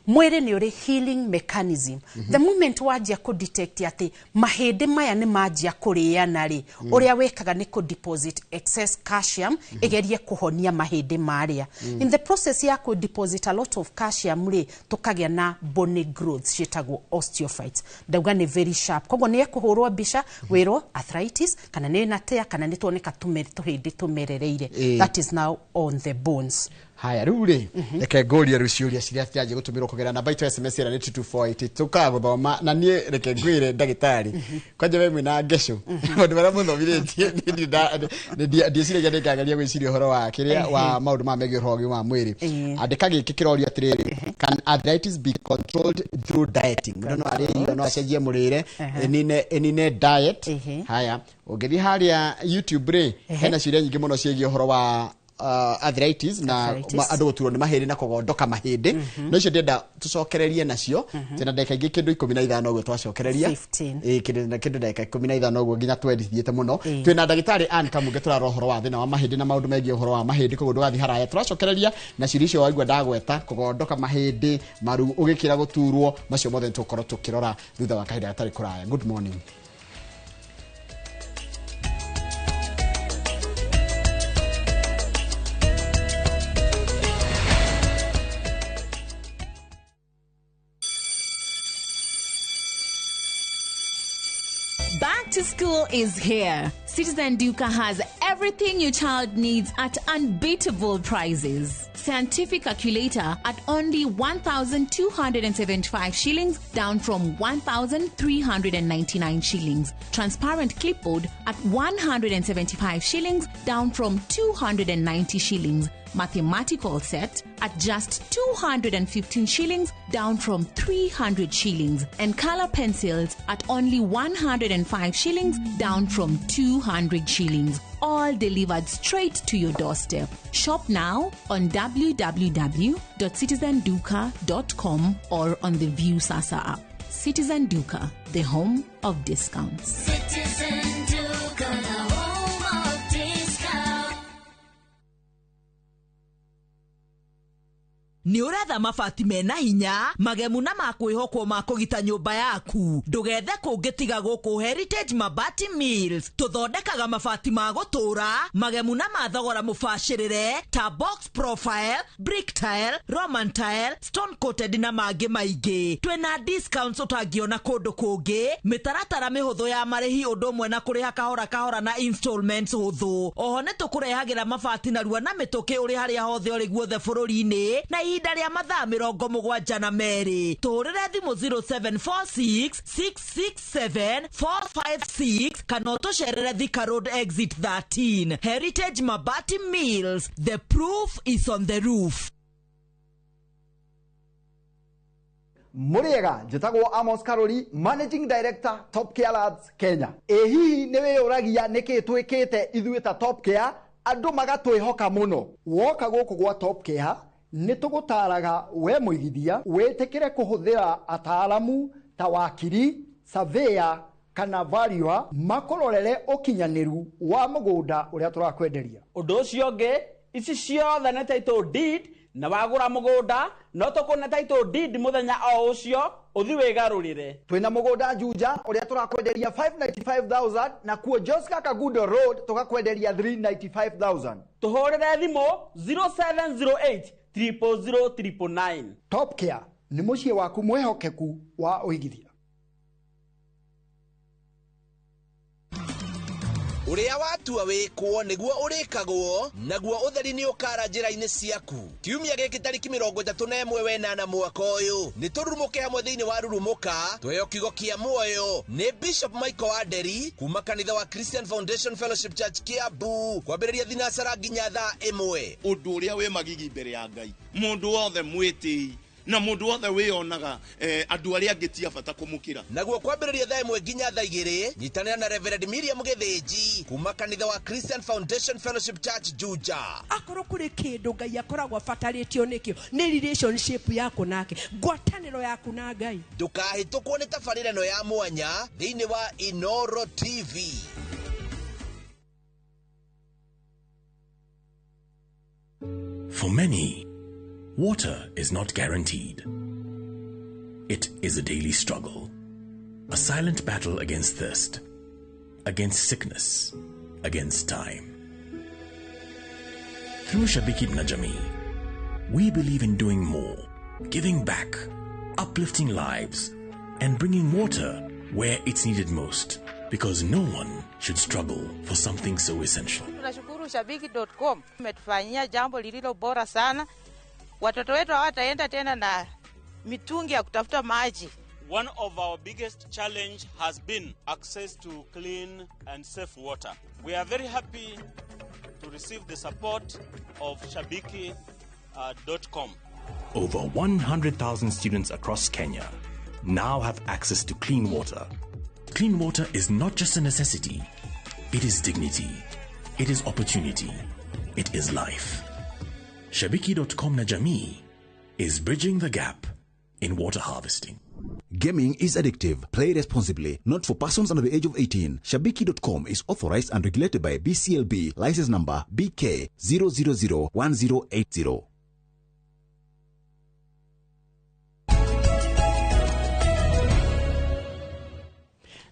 Mwĩrĩ nĩ ũrĩ healing mechanism. The moment wanjia kũ detect atĩ mahĩndĩ maya nĩ manjia kũrĩana rĩ, ũrĩa wĩkaga nĩ kũ deposit excess calcium ĩgerie kũhonia mahĩndĩ marĩa. In the process ya kũ deposit a lot of calcium rĩ, tũkagĩa na bony growth ciĩtagwo osteophytes. Ndauga nĩ very sharp. Koguo nĩ ekũhũrwo mbica wĩrwo arthritis kana nĩ na tear kana nĩ tuoneka tũhĩndĩ tũmerereire. That is now on the bones. Haya rĩu rĩ, reke ngũrie rĩu ciũria ciria ciranjia gũtũmĩrwo kũgerera namba itũ SMS ĩrĩa nĩ 22488 tũkaga gũthoma na niĩ reke ngwĩre ndagĩtarĩ kwanja we mwĩna ngecũ maũndũ marĩa mũthomithĩtie ndiĩciragia nĩngageria gwĩciria ũhoro wa kĩrĩa wa maũndũ maya megiĩ ũhoro wa ũgima wa mwĩrĩ. Andĩka gĩkĩ kĩrorio atĩrĩrĩ, can arthritis be controlled through dieting? Mũndũ no arĩe irio, no acenjie mũrĩre, ĩnine diet. Haya, ũngĩthiĩ harĩa YouTube rĩ, hena ciũria nyingĩ mũno ciĩgiĩ ũhoro wa arthritis na andũ gũturwo nĩ mahĩndĩ na kũgondoka mahĩndĩ. No icio ndĩrenda tũcokererie nacio tena ndagĩka ingĩ kĩndũ 15 ũguo twacokereria kĩndũ ndagĩka 15 ũguo nginya twendithiĩte mũno. Twĩna ndagĩtarĩ Ann Kamunge tũrarora ũhoro wa thĩna wa mahĩndĩ na maũndũ megiĩ ũhoro wa mahĩndĩ, koguo ndũgathiĩ haraya. Tũracokereria na ciũria icio waigua ndagweta, kũgondoka mahĩndĩ, maru ũgĩkĩra gũturwo, macio mothe nĩtũgũkorwo tũkĩrora thutha wa kahinda gatarĩ kũraya. Good morning. Back to school is here. Citizen Duka has everything your child needs at unbeatable prices. Scientific calculator at only 1,275 shillings, down from 1,399 shillings. Transparent clipboard at 175 shillings, down from 290 shillings. Mathematical set at just 215 shillings, down from 300 shillings. And color pencils at only 105 shillings, down from 200 shillings. All delivered straight to your doorstep. Shop now on www.citizenduka.com or on the Viusasa app. Citizen Duka, the home of discounts. Citizen Duka, the home of discounts. Nĩ ũretha mabati mena hinya, magemu na makwĩhokwo ma kũgita nyũmba yaku? Ndũgethe kũngĩ tiga gũkũ Heritage Mabati Mills. Tũthondekaga mabati ma gũtũũra, magemu na ma thogora mũbacĩrĩre, ta box profile, brick tile, roman tile, stone coated na mangĩ maingĩ. Twĩna discounts ũtangĩona kũndũ kũngĩ, mĩtaratara mĩhũthũ ya marĩhi, ũndũ ũmwe na kũrĩha kahora kahora na installments hũthũ. Oho nĩ tũkũrehagĩra mabati narua na mĩtũkĩ ũrĩ harĩa hothe ũrĩ guothe bũrũri-inĩ na ihinda rĩa mathaa 72. Tũhũrĩre thimũ 0746 667 456 kana ũtũcerere Thika Road exit 13. Heritage Mabati Mills, the proof is on the roof. Mũrĩega, njĩtagwo Amos Karori, Managing Director, Top Care Labs Kenya. Ĩ hihi nĩ wĩyũragia nĩkĩ twĩkĩte ithuĩ ta Top Care andũ magatwĩhoka mũno? Woka gũkũ gwa Top Care, nĩ tũgũtaraga we mũigithia wĩtĩkĩre kũhũthĩra ataaramu ta wakiri, surveyor kana valuer makũrorere ũkinyanĩru wa mũgũnda ũrĩa tũrakwenderia. Ũndũ ũcio ũngĩ, ici ciothe nĩ title deed, na wagũra mũgũnda no tũkũne title deed mũthenya o ũcio ũthi wĩgarũrĩre. Twĩna mũgũnda Juja ũrĩa tũrakwenderia 595,000, na kuo Joska Kagundo Road tũgakwenderia 395,000. Tũhũrĩre thimũ 0708 000 999. Top Care nĩ mũciĩ waku mwĩhokeku wa ũigithia. Ũrĩa watua wĩkwo nĩguo ũrĩkagwo, naguo ũtheri nĩ ũkara njĩra-inĩ ciaku. Kiumia gĩkĩ tarĩki 31 wenana mwaka ũyũ, nĩ tũrurumũke hamwe thĩinĩ wa Rurumũka, tweheo kiugo kĩa muoyo nĩ Bishop Michael Wanderi kuma kanitha wa Christian Foundation Fellowship Church Kiambu, kwambĩrĩria thinacara nginya thaa 1. Ũndũ ũrĩa wĩ magigi mbere ya Ngai, mũndũ wothe mwĩtĩi na mũndũ wothe wĩyonaga andũ arĩa angĩ ti a bata kũmũkĩra. Naguo kwambĩrĩria thaa 1 nginya thaa 2, nyitanĩra na Reverend Miriam Gĩthĩnji kuma kanitha wa Christian Foundation Fellowship Church Juja. Akorwo kũrĩ kĩndũ Ngai akoragwo abatarĩtio nĩkĩo, nĩ relationship yaku nake, ngwatanĩro yaku na Ngai. Ndũkahĩtũkwo nĩ tabarĩra ĩno ya mwanya thĩinĩ wa Inoro TV. For many, water is not guaranteed. It is a daily struggle, a silent battle against thirst, against sickness, against time. Through Shabiki na Jamii, we believe in doing more, giving back, uplifting lives, and bringing water where it's needed most, because no one should struggle for something so essential. Tunashukuru Shabiki.com, umetufanyia jambo lililo bora sana. Watoto wetu hawataenda tena na mitungi ya kutafuta maji. One of our biggest challenge has been access to clean and safe water. We are very happy to receive the support of Shabiki.com. Over 100,000 students across Kenya now have access to clean water. Clean water is not just a necessity, it is dignity, it is opportunity, it is life. Shabiki.com na Jamii is bridging the gap in water harvesting. Gaming is addictive. Play responsibly. Not for persons under the age of 18. Shabiki.com is authorized and regulated by BCLB. License number BK 0001080.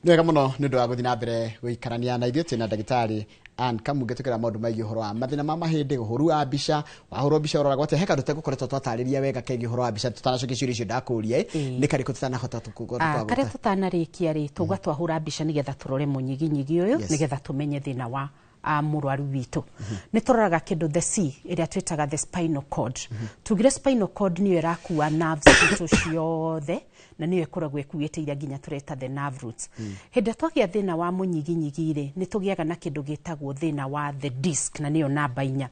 Nĩ wega mũno nĩ ũndũ wa gũthiĩ na mbere gũikarania na ithuĩ. Twĩna ndagĩtarĩ Ann Kamunge tũkĩra maũndũ megiĩ ũhoro wa mathĩna ma mahĩndĩ, ũhũru wa mbica. Wahũrwo mbica ũroragwo atĩa? He kaũndũ tũgũkoretwo twatarĩria wega kegiĩ ũhoro wa mbica tũtanacokia ciũria icio ndakũria, nĩ karĩkũ tũtanahota? Karĩa tũtanarĩkia rĩ, tũga twahũra mbica nĩgetha tũrore mũnyiginyigi ũyũ, nĩgetha tũmenye thĩna wa Mũrwaru witũ nĩ tũroraga kĩndũ the C ĩrĩa twĩtaga the spinal cord. Tugire spinal cord nĩyo ĩrakua nerves citũ ciothe, na nĩyo ĩkoragwo ĩkuĩte iria nginya tũreta the nerve roots. Hĩndĩ ĩrĩa twagĩa thĩna wa mũnyiginyigi rĩ, nĩ tũgĩaga na kĩndũ gĩtagwo thĩna wa the disc, na nĩyo namba 4.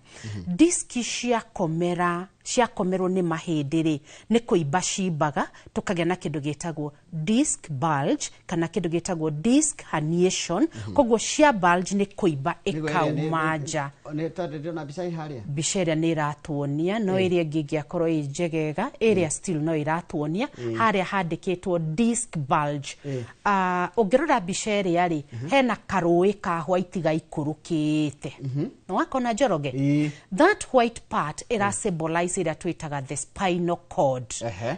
Disc ciakomera, ciakomerwo nĩ mahĩndĩ rĩ, nĩ kũimba cimbaga, tũkagĩa na kĩndũ gĩtagwo disc bulge kana kĩndũ gĩtagwo disc herniation. Koguo cia bulge nĩ kũimba ĩkauma nja. Nĩ tondũ ndĩrona mbica ĩ harĩa. Mbica ĩrĩa nĩ ĩratuonia, no ĩrĩa ĩngĩ ĩngĩakorwo ĩ njegega, ĩrĩa still no ĩratuonia harĩa handĩkĩtwo disc bulge. Ũngĩrora mbica ĩrĩa rĩ, hena karũĩ ka white gaikũrũkĩte, nĩ wakona Njoroge? That white part ĩra symbolize ĩrĩa twĩtaga the spinal cord,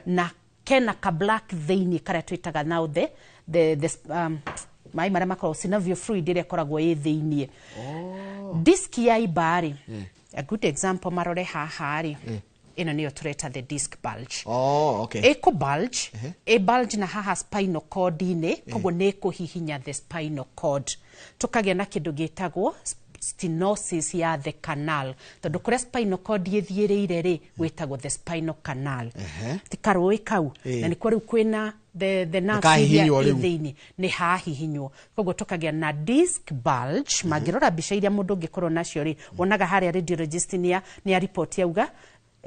na kena ka black thĩinĩ karĩa twĩtaga now the maĩ marĩa makoragwo synovial fluid ĩrĩa ĩkoragwo ĩ thĩinĩ. Disc ya imba rĩ, a good example marore haha rĩ, ĩno nĩyo tũreta the disc bulge. Oh, okay. Ĩkũ bulge, ĩ bulge na haha spinal cord-inĩ, koguo nĩ ĩkũhihinya the spinal cord, tũkagĩa na kĩndũ gĩtagwo stenosis ya the canal, tondũ kũrĩa spinal cord ĩthiĩrĩire rĩ, gwĩtagwo the spinal canal. Ti karũĩ kau? Na nĩkuo rĩu kwĩna the nerves iria Nĩkahihinywo ĩ rĩu. thĩinĩ, nĩ hahihinywo, koguo tũkagĩa na disc bulge. Mangĩrora mbica iria mũndũ ũngĩkorwo nacio rĩ, wonaga harĩa radiologist nĩa report yauga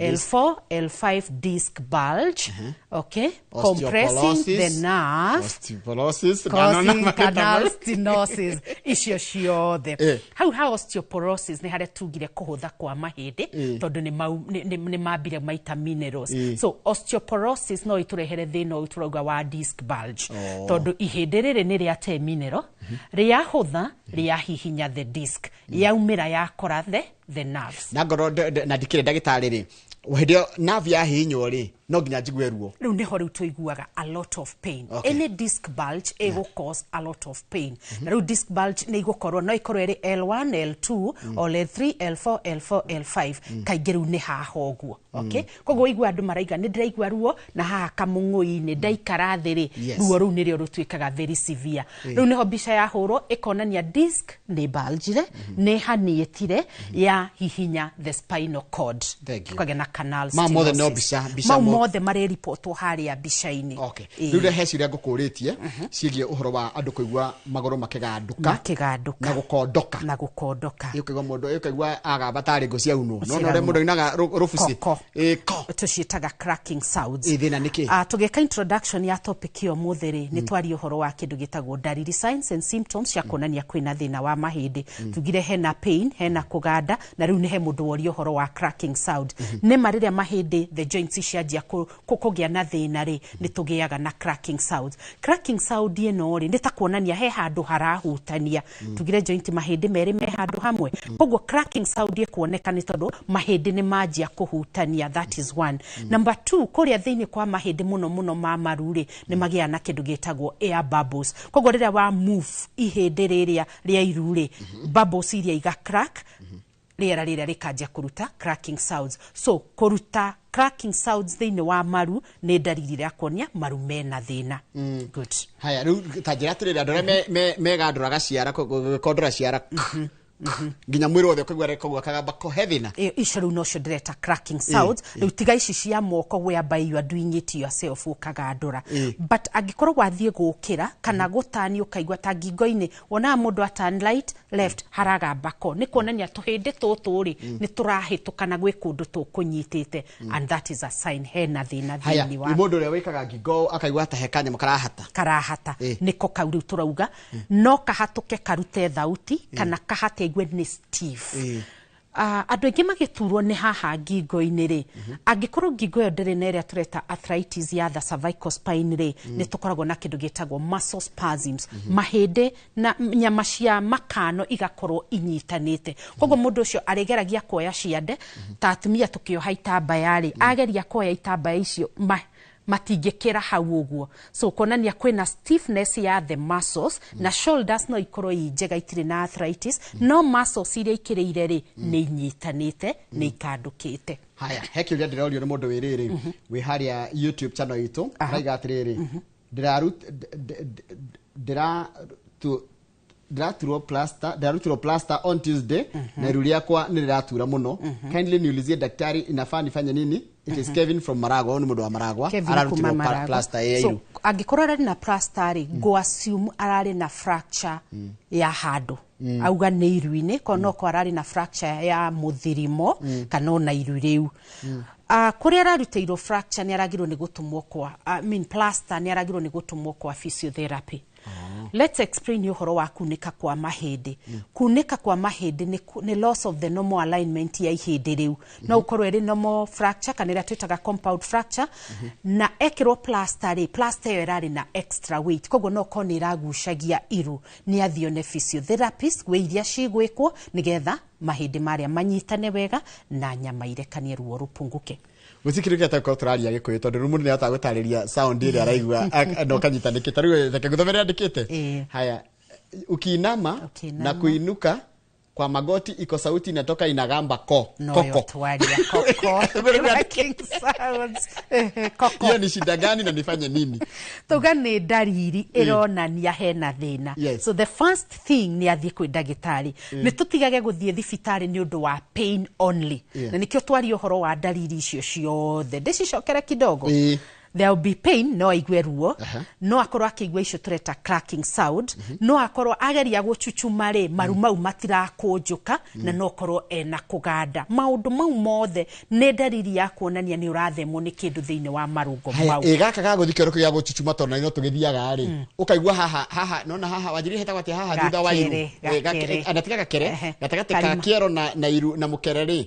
L4 L5 disc bulge, okay, compressing the Osteoporosis. nerve Osteoporosis. causing canal stenosis, icio ciothe. Hau ha osteoporosis nĩ harĩa tugire kũhũtha kwa mahĩndĩ, tondũ nĩ mambire maita minerals. So osteoporosis no ĩtũrehere thĩna ũyũ tũrauga wa disc bulge, tondũ ihĩndĩ rĩrĩ nĩ rĩate mineral, rĩahũtha, rĩahihinya the disc, yaumĩra yakora the nerves. Na ngorwo na ndikĩrĩ ndagĩtarĩ rĩ, hĩndĩ ĩyo nerve yahihinywo rĩ, no nginya njigue ruo? Rĩu nĩho rĩu tũiguaga a lot of pain. Any disc bulge ĩgũ cause a lot of pain, na rĩu disc bulge nĩ igũkorwo, no ĩkorwo ĩrĩ L1, L2 or L3, L4, L4, L5. Kaingĩ rĩu nĩ haha ũguo, okay? Koguo ũigua andũ maraiga nĩ ndĩraigua ruo na haha kamũng'ũi-inĩ ndaikara thĩ rĩ. Ruo rũu nĩrĩo rũtuĩkaga very severe. Rĩu nĩho mbica yahũrwo ĩkonania disc nĩ bulgire, nĩ haniĩtire, ya hihinya the spinal cord. Thank you. Tũkagĩa na canal Mau mothe no stenosis. mbica Mau mothe mareripotwo harĩa mbica-inĩ. Okay. Rĩu rehe ciũria ngũkũrĩtie ciĩgiĩ ũhoro wa andũ kũigua magũrũ makĩgandũka. Makĩgandũka. Na gũkondoka. Na gũkondoka. Ũkaigua mũndũ, ũkaigua agamba tarĩ ngũ ciaunwo, no Ciraunwo. ũrĩa mũndũ ainaga rũbuci. Koko. Ĩ, ko. Tũciĩtaga cracking sounds. Ĩ, thĩna nĩ kĩ? Tũgĩka introduction ya topic ĩyo mũthĩ rĩ, nĩ twaria ũhoro wa kĩndũ gĩtagwo ndariri, signs and symptoms cia kuonania kwĩna thĩna wa mahĩndĩ. Tugire hena pain, hena kũganda, na rĩu nĩ he mũndũ woria ũhoro wa cracking sound. Nĩma rĩrĩa mahĩndĩ, the joints cianjia kũgĩa na thĩna rĩ, nĩ tũgĩaga na cracking sounds. Cracking sound ĩno rĩ, nĩ ta kuonania he handũ harahutania. Tugire joint, mahĩndĩ merĩ me handũ hamwe, koguo cracking sound ĩkuoneka nĩ tondũ mahĩndĩ nĩ manjia kũhutania. That is one. Number two, kũrĩa thĩinĩ kwa mahĩndĩ, mũno mũno ma maru rĩ, nĩ magĩaga na kĩndũ gĩtagwo air bubbles. Koguo rĩrĩa wa move ihĩndĩ rĩrĩa rĩa iru rĩ, bubbles iria iga crack, rĩera rĩrĩa rĩkanjia kũruta cracking sounds. So kũruta cracking sounds thĩinĩ wa maru nĩ ndariri ya kuonia maru mena thĩna. Good. Haya, rĩu ta njĩra atĩrĩrĩ, andũ arĩa megandũraga ciara, gwĩkondora ciara nginya mwĩrĩ wothe ũkaigua koguo kagamba ko he thĩna? Icio rĩu nocio ndĩreta cracking sounds. Rĩu tiga ici cia moko whereby you are doing it yourself, ũkagandũra, but angĩkorwo wathiĩ gũkĩra kana gũtani, ũkaigua ta ngingo-inĩ, wonaga mũndũ a turn right, left, haragamba ko, nĩ kuonania tũhĩndĩ tũtũ rĩ, nĩ tũrahĩtũkana gwĩ kũndũ tũkũnyitĩte, and that is a sign hena thĩna Haya, thĩinĩ wa nĩ mũndũ ũrĩa wĩkaga ngingo akaigua ta he kanyamũ karahata. Karahata. Nĩko kau rĩu tũrauga no kahatũke karute thauti kana kahate aigue nĩ stiff. Andũ aingĩ magĩturwo nĩ haha ngingo-inĩ rĩ, angĩkorwo ngingo ĩyo ndĩrĩ na ĩrĩa tũreta arthritis ya the cervical spine rĩ, nĩ tũkoragwo na kĩndũ gĩtagwo muscle spasms. Mahĩndĩ na nyama cia makano igakorwo inyitanĩte, koguo mũndũ ũcio arĩgeragia kuoya ciande ta atumia tũkĩoha itambaya rĩ, ageria kuoya itambaya icio matingĩkĩra hau ũguo. So kuonania kwĩna stiffness ya the muscles, na shoulders no ikorwo i njega, itirĩ na arthritis, no muscles iria ikĩrĩire rĩ, nĩ inyitanĩte, nĩ ikandũkĩte. Haya, he kĩũria ndĩrorio nĩ mũndũ wĩ rĩrĩ wĩ harĩa YouTube channel itũ, araiga atĩrĩrĩ, ndĩraru ndĩra tu Ndĩraturwo plaster, ndĩrarutirwo plaster on Tuesday na iru rĩakwa nĩ rĩratura mũno. Kindly niulizie daktari, inafaa nifanye nini? It is Kevin from Maragwa. Ũyũ nĩ mũndũ wa Maragwa. Kevin kuma Ararutirwo Maragwa. plaster ya So iru. angĩkorwo ararĩ na plaster rĩ, ngũ assume ararĩ na fracture ya handũ. Auga nĩ iru-inĩ, ko no ko ararĩ na fracture ya mũthirimo kana ona iru rĩu. Kũrĩa ararutĩirwo fracture nĩ aragirwo nĩ gũtũmwo kwa, I mean, plaster nĩ aragirwo nĩ gũtũmwo kwa physiotherapy. Let's explain ũhoro wa kunĩka kwa mahĩndĩ. Kunĩka kwa mahĩndĩ nĩ loss of the normal alignment ya ihĩndĩ rĩu. No ũkorwo ĩrĩ normal fracture kana ĩrĩa twĩtaga compound fracture, na ekĩrwo plaster rĩ, plaster ĩyo ĩrarĩ na extra weight, koguo no korwo nĩ ĩragucagia iru. Nĩ athiĩ one physiotherapist gwĩ iria cigwĩkwo nĩgetha mahĩndĩ marĩa manyitane wega na nyama irekanie, ruo rũpunguke. Gũtirĩ kĩndũ gĩatagũkorwo tũraria Gĩkũyũ, tondũ rĩu mũndũ nĩahotaga gũtarĩria sound ĩrĩa araigua na ũkanyita nĩkĩ. Ta rĩu reke ngũthomere andĩkĩte. Haya, ukiinama Ukiinama. Na kuinuka kwa magoti iko sauti inatoka inagamba ko No koko. yo twaria koko. Cracking sounds. Koko. Hiyo ni shida gani na nifanye nini? Tuga nĩ ndariri ĩronania hena thĩna. So the first thing nĩ athiĩ kwĩ ndagĩtarĩ. Nĩ tũtigage gũthiĩ thibitarĩ nĩ ũndũ wa pain only. Na nĩkĩo twaria ũhoro wa ndariri icio ciothe. Ndĩcicokere kidogo. There will be pain, no aigue ruo, no akorwo akĩigua icio tũreta cracking sound, no akorwo ageria gũchuchuma rĩ, maru mau matirakũnjũka, na no akorwo ena kũganda. Maũndũ mau mothe nĩ ndariri ya kuonania nĩ ũrathemwo nĩ kĩndũ thĩinĩ wa marũngo Haya, mau. ĩ gaka ga gũthiĩ kĩoro gĩa gũchuchuma, tondũ no tũgĩthiaga rĩ, ũkaigua haha haha, nona haha wanjiri hetagwo atĩa haha thutha wa iru? Gakere, Ĩ, gakere. ana tiga gakere, gatagatĩ ka Karima. kĩero na iru na mũkere rĩ,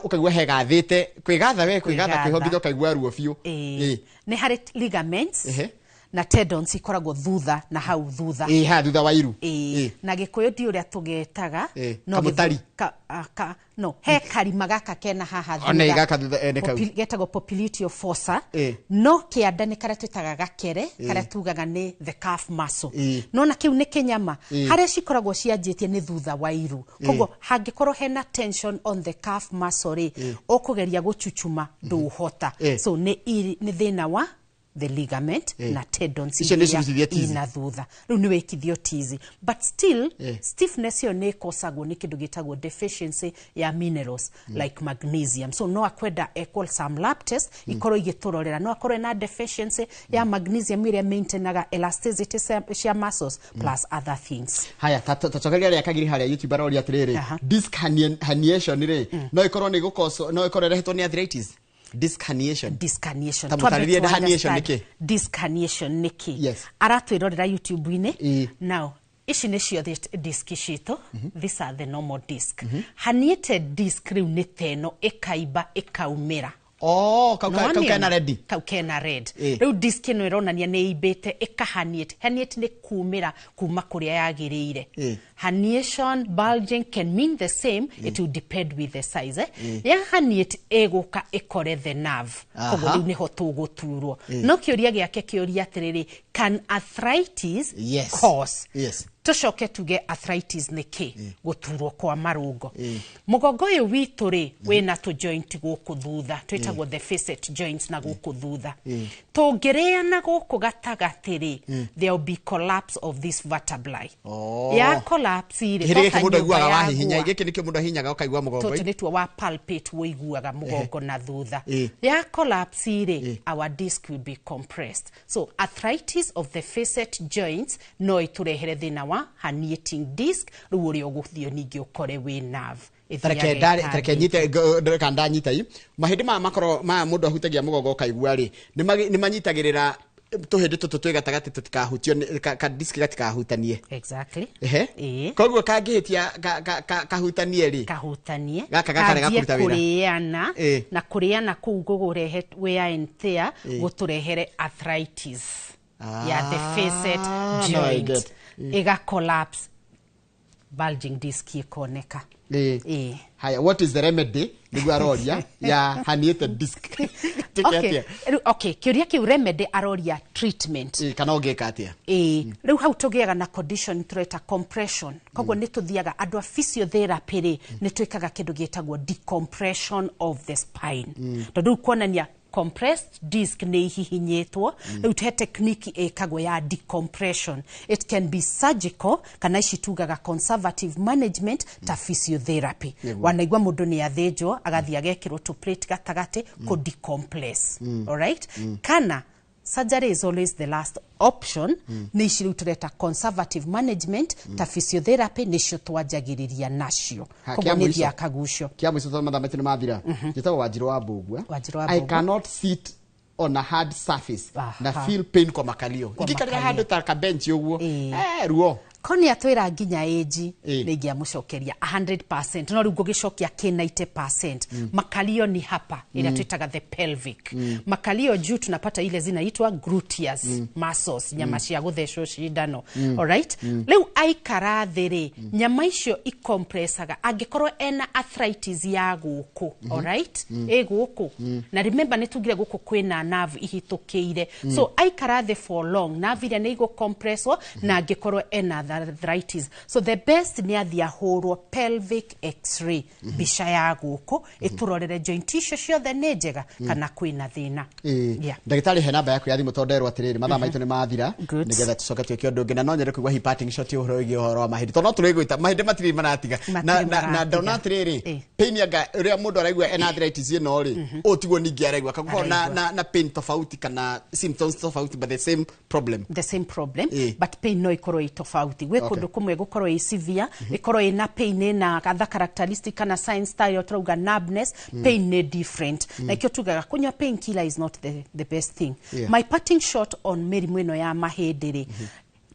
ũkaigua hegathĩte kwĩgatha we kwĩgatha kwĩho Kwĩgatha. nginya ũkaigua ruo biũ. Ĩĩ. Nĩ harĩ ligaments na tendons ikoragwo thutha na hau thutha. Ĩ, haha thutha wa iru. Ĩĩ. Na Gĩkũyũ ndi ũrĩa tũgetaga. No Kamũtari. No he karima gaka kena haha Ona ĩ thutha. gaka thutha, nĩ kau. Getagwo popliteal fossa. No kĩanda nĩ karĩa twĩtaga gakere, karĩa tugaga nĩ the calf muscle. Nona kĩu nĩ kĩnyama. Harĩa cikoragwo cianjĩtie nĩ thutha wa iru. Koguo hangĩkorwo hena tension on the calf muscle rĩ, ũkũgeria gũchuchuma ndũhota. So nĩ nĩ thĩna wa the ligament na tendons Icio nĩ iria cirutithia tizi. ina thutha. Rĩu nĩ wĩkithio tizi, but still stiffness ĩyo nĩ ĩkosagwo nĩ kĩndũ gĩtagwo deficiency ya minerals like magnesium. So no akwenda ekwo some lab test ikorwo igĩtũrorera no akorwo na deficiency ya magnesium ĩrĩa maintainaga elasticity cia muscles plus other things. Haya, tacokeria rĩa kagiri harĩa YouTube aroria atĩrĩrĩ, disc herniation rĩ, no ĩkorwo nĩ gũkoso, no ĩkorwo ĩrehetwo nĩ arthritis, disc herniation? Disc herniation. Ta Twambe mũtarĩrie tu herniation nĩ understand kĩ. Disc herniation nĩ kĩ? Yes. Aratwĩrorera YouTube-inĩ. Now ici nĩcio disc citũ. These are the normal disc. Herniated disc rĩu nĩ teno ĩkaimba ĩkaumĩra. Oh, kau kau Nĩwamĩona? kena red. Kau kena red. Rĩu disc ĩno ĩronania nĩ ĩimbĩte ĩkahaniate. Herniate nĩ kumĩra kuma kũrĩa yagĩrĩire. Herniation, bulging can mean the same. It will depend with the size, eh? Ya herniate ĩgũka ĩkore the nerve, koguo rĩu nĩho tũgũturwo. No kĩũria gĩake kĩũria atĩrĩrĩ, can arthritis cause? Tũcoke tuge arthritis nĩ kĩ? Gũturwo kwa marũngo. Mũgongo ũyũ witũ rĩ, wĩna tũ joint gũkũ thutha twĩtagwo the facet joints, na gũkũ thutha tũngĩrĩana gũkũ gatagatĩ rĩ, there will be collapse of this vertebrae. Oh. Ya collapse rĩ, Kĩrĩ gĩkĩ toka mũndũ nyũmba aiguaga wahihinya, yagũa. gĩkĩ nĩkĩo mũndũ ahihinyaga ũkaigua mũgongo. Tũtũ nĩtuo wa palpate wũiguaga mũgongo na thutha. Ya collapse rĩ, our disc will be compressed. So arthritis of the facet joints no ĩtũrehere thĩna wa herniating disc, rĩu ũrĩa ũgũthiĩ ningĩ ũkore wĩ nerve. Tareke Ĩthiaga tareke ĩtambĩte. nyite reka ndanyita i mahĩndĩ maya makorwo maya mũndũ ahutagia mũgongo ũkaigua rĩ, nĩ manyitagĩrĩra tũhĩndĩ tũtũ twĩ gatagatĩ tũtikahutio ka disc gatikahutanie. Exactly. Ehe. Koguo kangĩhĩtia kahutanie rĩ, kahutanie, gaka gakarega kanjie kũruta wĩra. kũrĩana, na kũrĩana kũu gũgũrehe wear and tear, gũtũrehere arthritis ya the facet Now I joint. get. Ĩga collapse, bulging disc ĩkoneka. Haya, what is the remedy, nĩguo aroria, ya herniated disc? Tuĩke Okay. atĩa? Rĩu, okay, kĩũria kĩu remedy, aroria treatment. Kana ũngĩka atĩa? Ĩĩ, rĩu hau tũgĩaga na condition tũreta compression. Koguo nĩ tũthiaga andũ a physiotherapy rĩ, nĩ twĩkaga kĩndũ gĩtagwo decompression of the spine, tondũ rĩu kuonania Compressed disc nĩ ihihinyĩtwo. Rĩu he technique ĩkagwo ya decompression. It can be surgical kana ici tugaga conservative management ta physiotherapy. Wanaigua mũndũ nĩ athĩnjwo, agathiĩ agekĩrwo tũ plate gatagatĩ kũ decompress. Alright? Kana surgery is always the last option. Nĩ ici rĩu tũreta conservative management ta physiotherapy, nĩcio twanjagĩrĩria nacio. Ha, Koguo kĩa nĩ mũico. thiaga kagucio. Kia mũico tondũ mathaa maitũ nĩ mathira. Njĩtagwo Wanjirũ wa Mbũgua. Wanjirũ wa I Mbũgua. cannot sit on a hard surface na feel pain kwa makalio. Kwa Ingĩikarĩra makalio. handũ ta kabenchi ũguo, ruo. Ko nĩ atwĩra nginya ĩnji nĩ ingĩamũcokeria 100%, no rĩu ngũgĩcokia kĩ 90%. Makalio ni hapa ĩrĩa twĩtaga the pelvic. Makalio juu tunapata ile zinaitwa gluteus muscles, nyama cia gũthecwo cindano. Alright? Rĩu aikara thĩ rĩ, nyama icio icompressaga angĩkorwo ena arthritis ya gũkũ. Alright? Ĩ gũkũ, na remember nĩ tugire gũkũ kwĩna nerve ihĩtũkĩire. So aikara thĩ for long, nerve iria nĩ igũcompresswo na angĩkorwo ena arthritis. So the best nĩ athiĩ ahũrwo pelvic x-ray, mbica ya gũkũ, ĩtũrorere joint icio ciothe nĩ njega kana kwĩna thĩna. Yeah. Ndagĩtarĩ, he namba yaku ya thimũ tondũ nderwo atĩrĩrĩ mathaa maitũ nĩ mathira, Good. nĩgetha tũcoke twĩke ũndũ ũngĩ, na no nyende kũigua hi parting shot ũhoro wĩgiĩ ũhoro wa mahĩndĩ, tondũ no tũrĩgwĩta mahĩndĩ matirĩ maratiga. Matirĩ Na ndona maratiga. atĩrĩrĩ, pain anga ũrĩa mũndũ araigua ena arthritis ĩno rĩ, ũũ tiguo ningĩ araigua kaguo na, Araigua. na pain tofauti kana symptoms tofauti but the same problem. The same problem, but pain no ikorwo ĩ tofauti gwĩ kũndũ kũmwe gũkorwo ĩ severe, ĩkorwo ĩna pain ĩna other characteristic kana signs tayo tũrauga numbness. Pain nĩ different, na ikĩo tugaga kũnyua pain killer is not the best thing. My parting shot on mĩrimũ ĩno ya mahĩndĩ rĩ,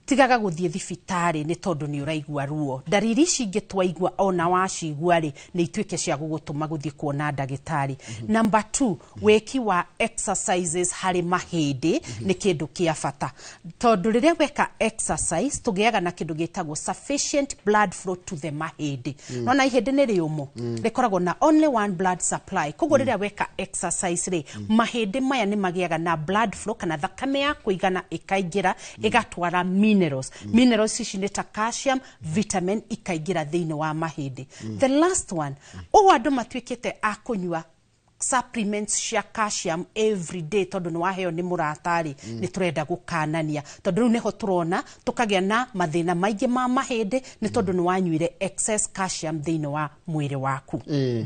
tigaga gũthiĩ thibitarĩ nĩ tondũ nĩ ũraigua ruo. Ndariri ici ingĩ twaigua, ona wacigua rĩ, nĩ ituĩke cia gũgũtũma gũthiĩ kuona ndagĩtarĩ. Number two, wĩki wa exercises harĩ mahĩndĩ nĩ kĩndũ kĩa bata, tondũ rĩrĩa weka exercise tũgĩaga na kĩndũ gĩtagwo sufficient blood flow to the mahĩndĩ. Nona ihĩndĩ nĩ rĩũmũ, rĩkoragwo na only one blood supply. Koguo rĩrĩa weka exercise rĩ, mahĩndĩ maya nĩ magĩaga na blood flow kana thakame ya kũigana ĩkaingĩra, ĩgatwara minerals. Minerals ici nĩ ta calcium, vitamin, ikaingĩra thĩinĩ wa mahĩndĩ. The last one, ũũ andũ matuĩkĩte a kũnyua supplements cia calcium every day tondũ nĩ waheo nĩ mũratarĩ, nĩ tũrenda gũkanania, tondũ rĩu nĩho tũrona tũkagĩa na mathĩna maingĩ ma mahĩndĩ, nĩ tondũ nĩ wanyuire excess calcium thĩinĩ wa mwĩrĩ waku.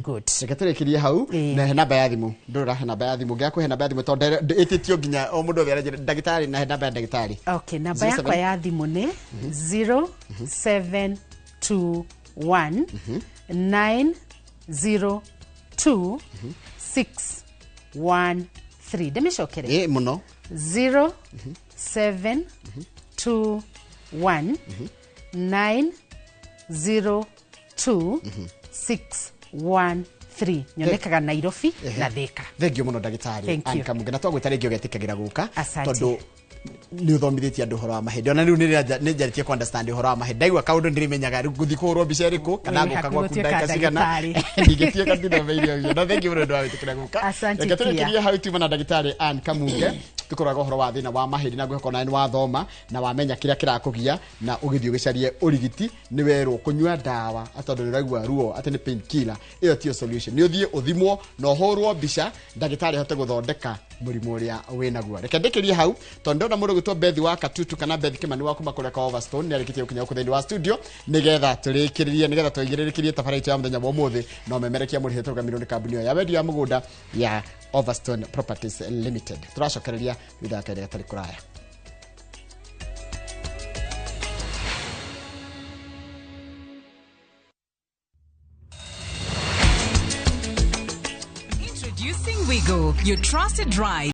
Good. Reke tũrĩkĩrie hau. Na he namba ya thimũ, ndũrora he namba ya thimũ, ngĩakũhe namba ya thimũ tondũ ĩtĩtio nginya o mũndũ othe aranjĩra ndagĩtarĩ, na he namba ya ndagĩtarĩ. Okay, namba yakwa ya thimũ nĩ 0721 902 613. Ndĩmĩcokere? Ĩ mũno. 0721 902 613. Nyonekaga Nairobi na Thika. Thengio mũno, ndagĩtarĩ. Thank you. Ann Kamunge, na twagwĩta rĩngĩ ũgetĩkagĩra gũka. Asante. Tondũ nĩ ũthomithĩtie andũ ũhoro wa mahĩndĩ, ona rĩu nĩ njarĩtie ku understand ũhoro wa mahĩndĩ, ndaigua kaũndũ ndĩrĩmenyaga rĩu ngũthiĩ kũhũrwo mbica ĩrĩkũ kana Wĩ ngũka hakuhĩ gwaku gũtuĩka ndagĩka cigana. ndagĩtarĩ. Ndingĩtuĩka ndithomeire ũcio, na thengiũ mũno ndũ wa gwĩtĩkĩra gũka. Asante Reke pia. tũrĩkĩrie hau. Tuma na ndagĩtarĩ Ann Kamunge tũkoraga ũhoro wa thĩna wa mahĩndĩ, na ngwĩhoka onawe nĩ wathoma na wamenya kĩrĩa kĩrakũgia na ũgĩthiĩ ũgĩcarie ũrigiti. Nĩ werwo kũnyua ndawa atĩ tondũ nĩ ũraigua ruo atĩ nĩ pain killer, ĩyo tiyo solution. Nĩ ũthiĩ ũthimwo na ũhũrwo mbica, ndagĩtarĩ ahote gũthondeka mũrimũ ũrĩa wĩnaguo. Reke ndĩkĩrie hau tondũ ndona mũndũ gwĩtwo Bethi wa Katutu kana Bethi Kimani wa kuma kũrĩa kwa Overstone nĩ arĩkĩtie gũkinya gũkũ thĩinĩ wa studio, nĩgetha tũrĩkĩrĩrie, nĩgetha tũigĩrĩrĩkĩrie tabarĩra itũ ya mũthenya wa ũmũthĩ. No memerekia mũrĩhĩtwo rũgamĩrĩrwo nĩ kambuni ĩyo ya wendia wa mũgũnda ya Overstone Properties Limited. Tũracokereria thutha wa kahinda gatarĩ kũraya. Introducing Wigo, your trusted ride.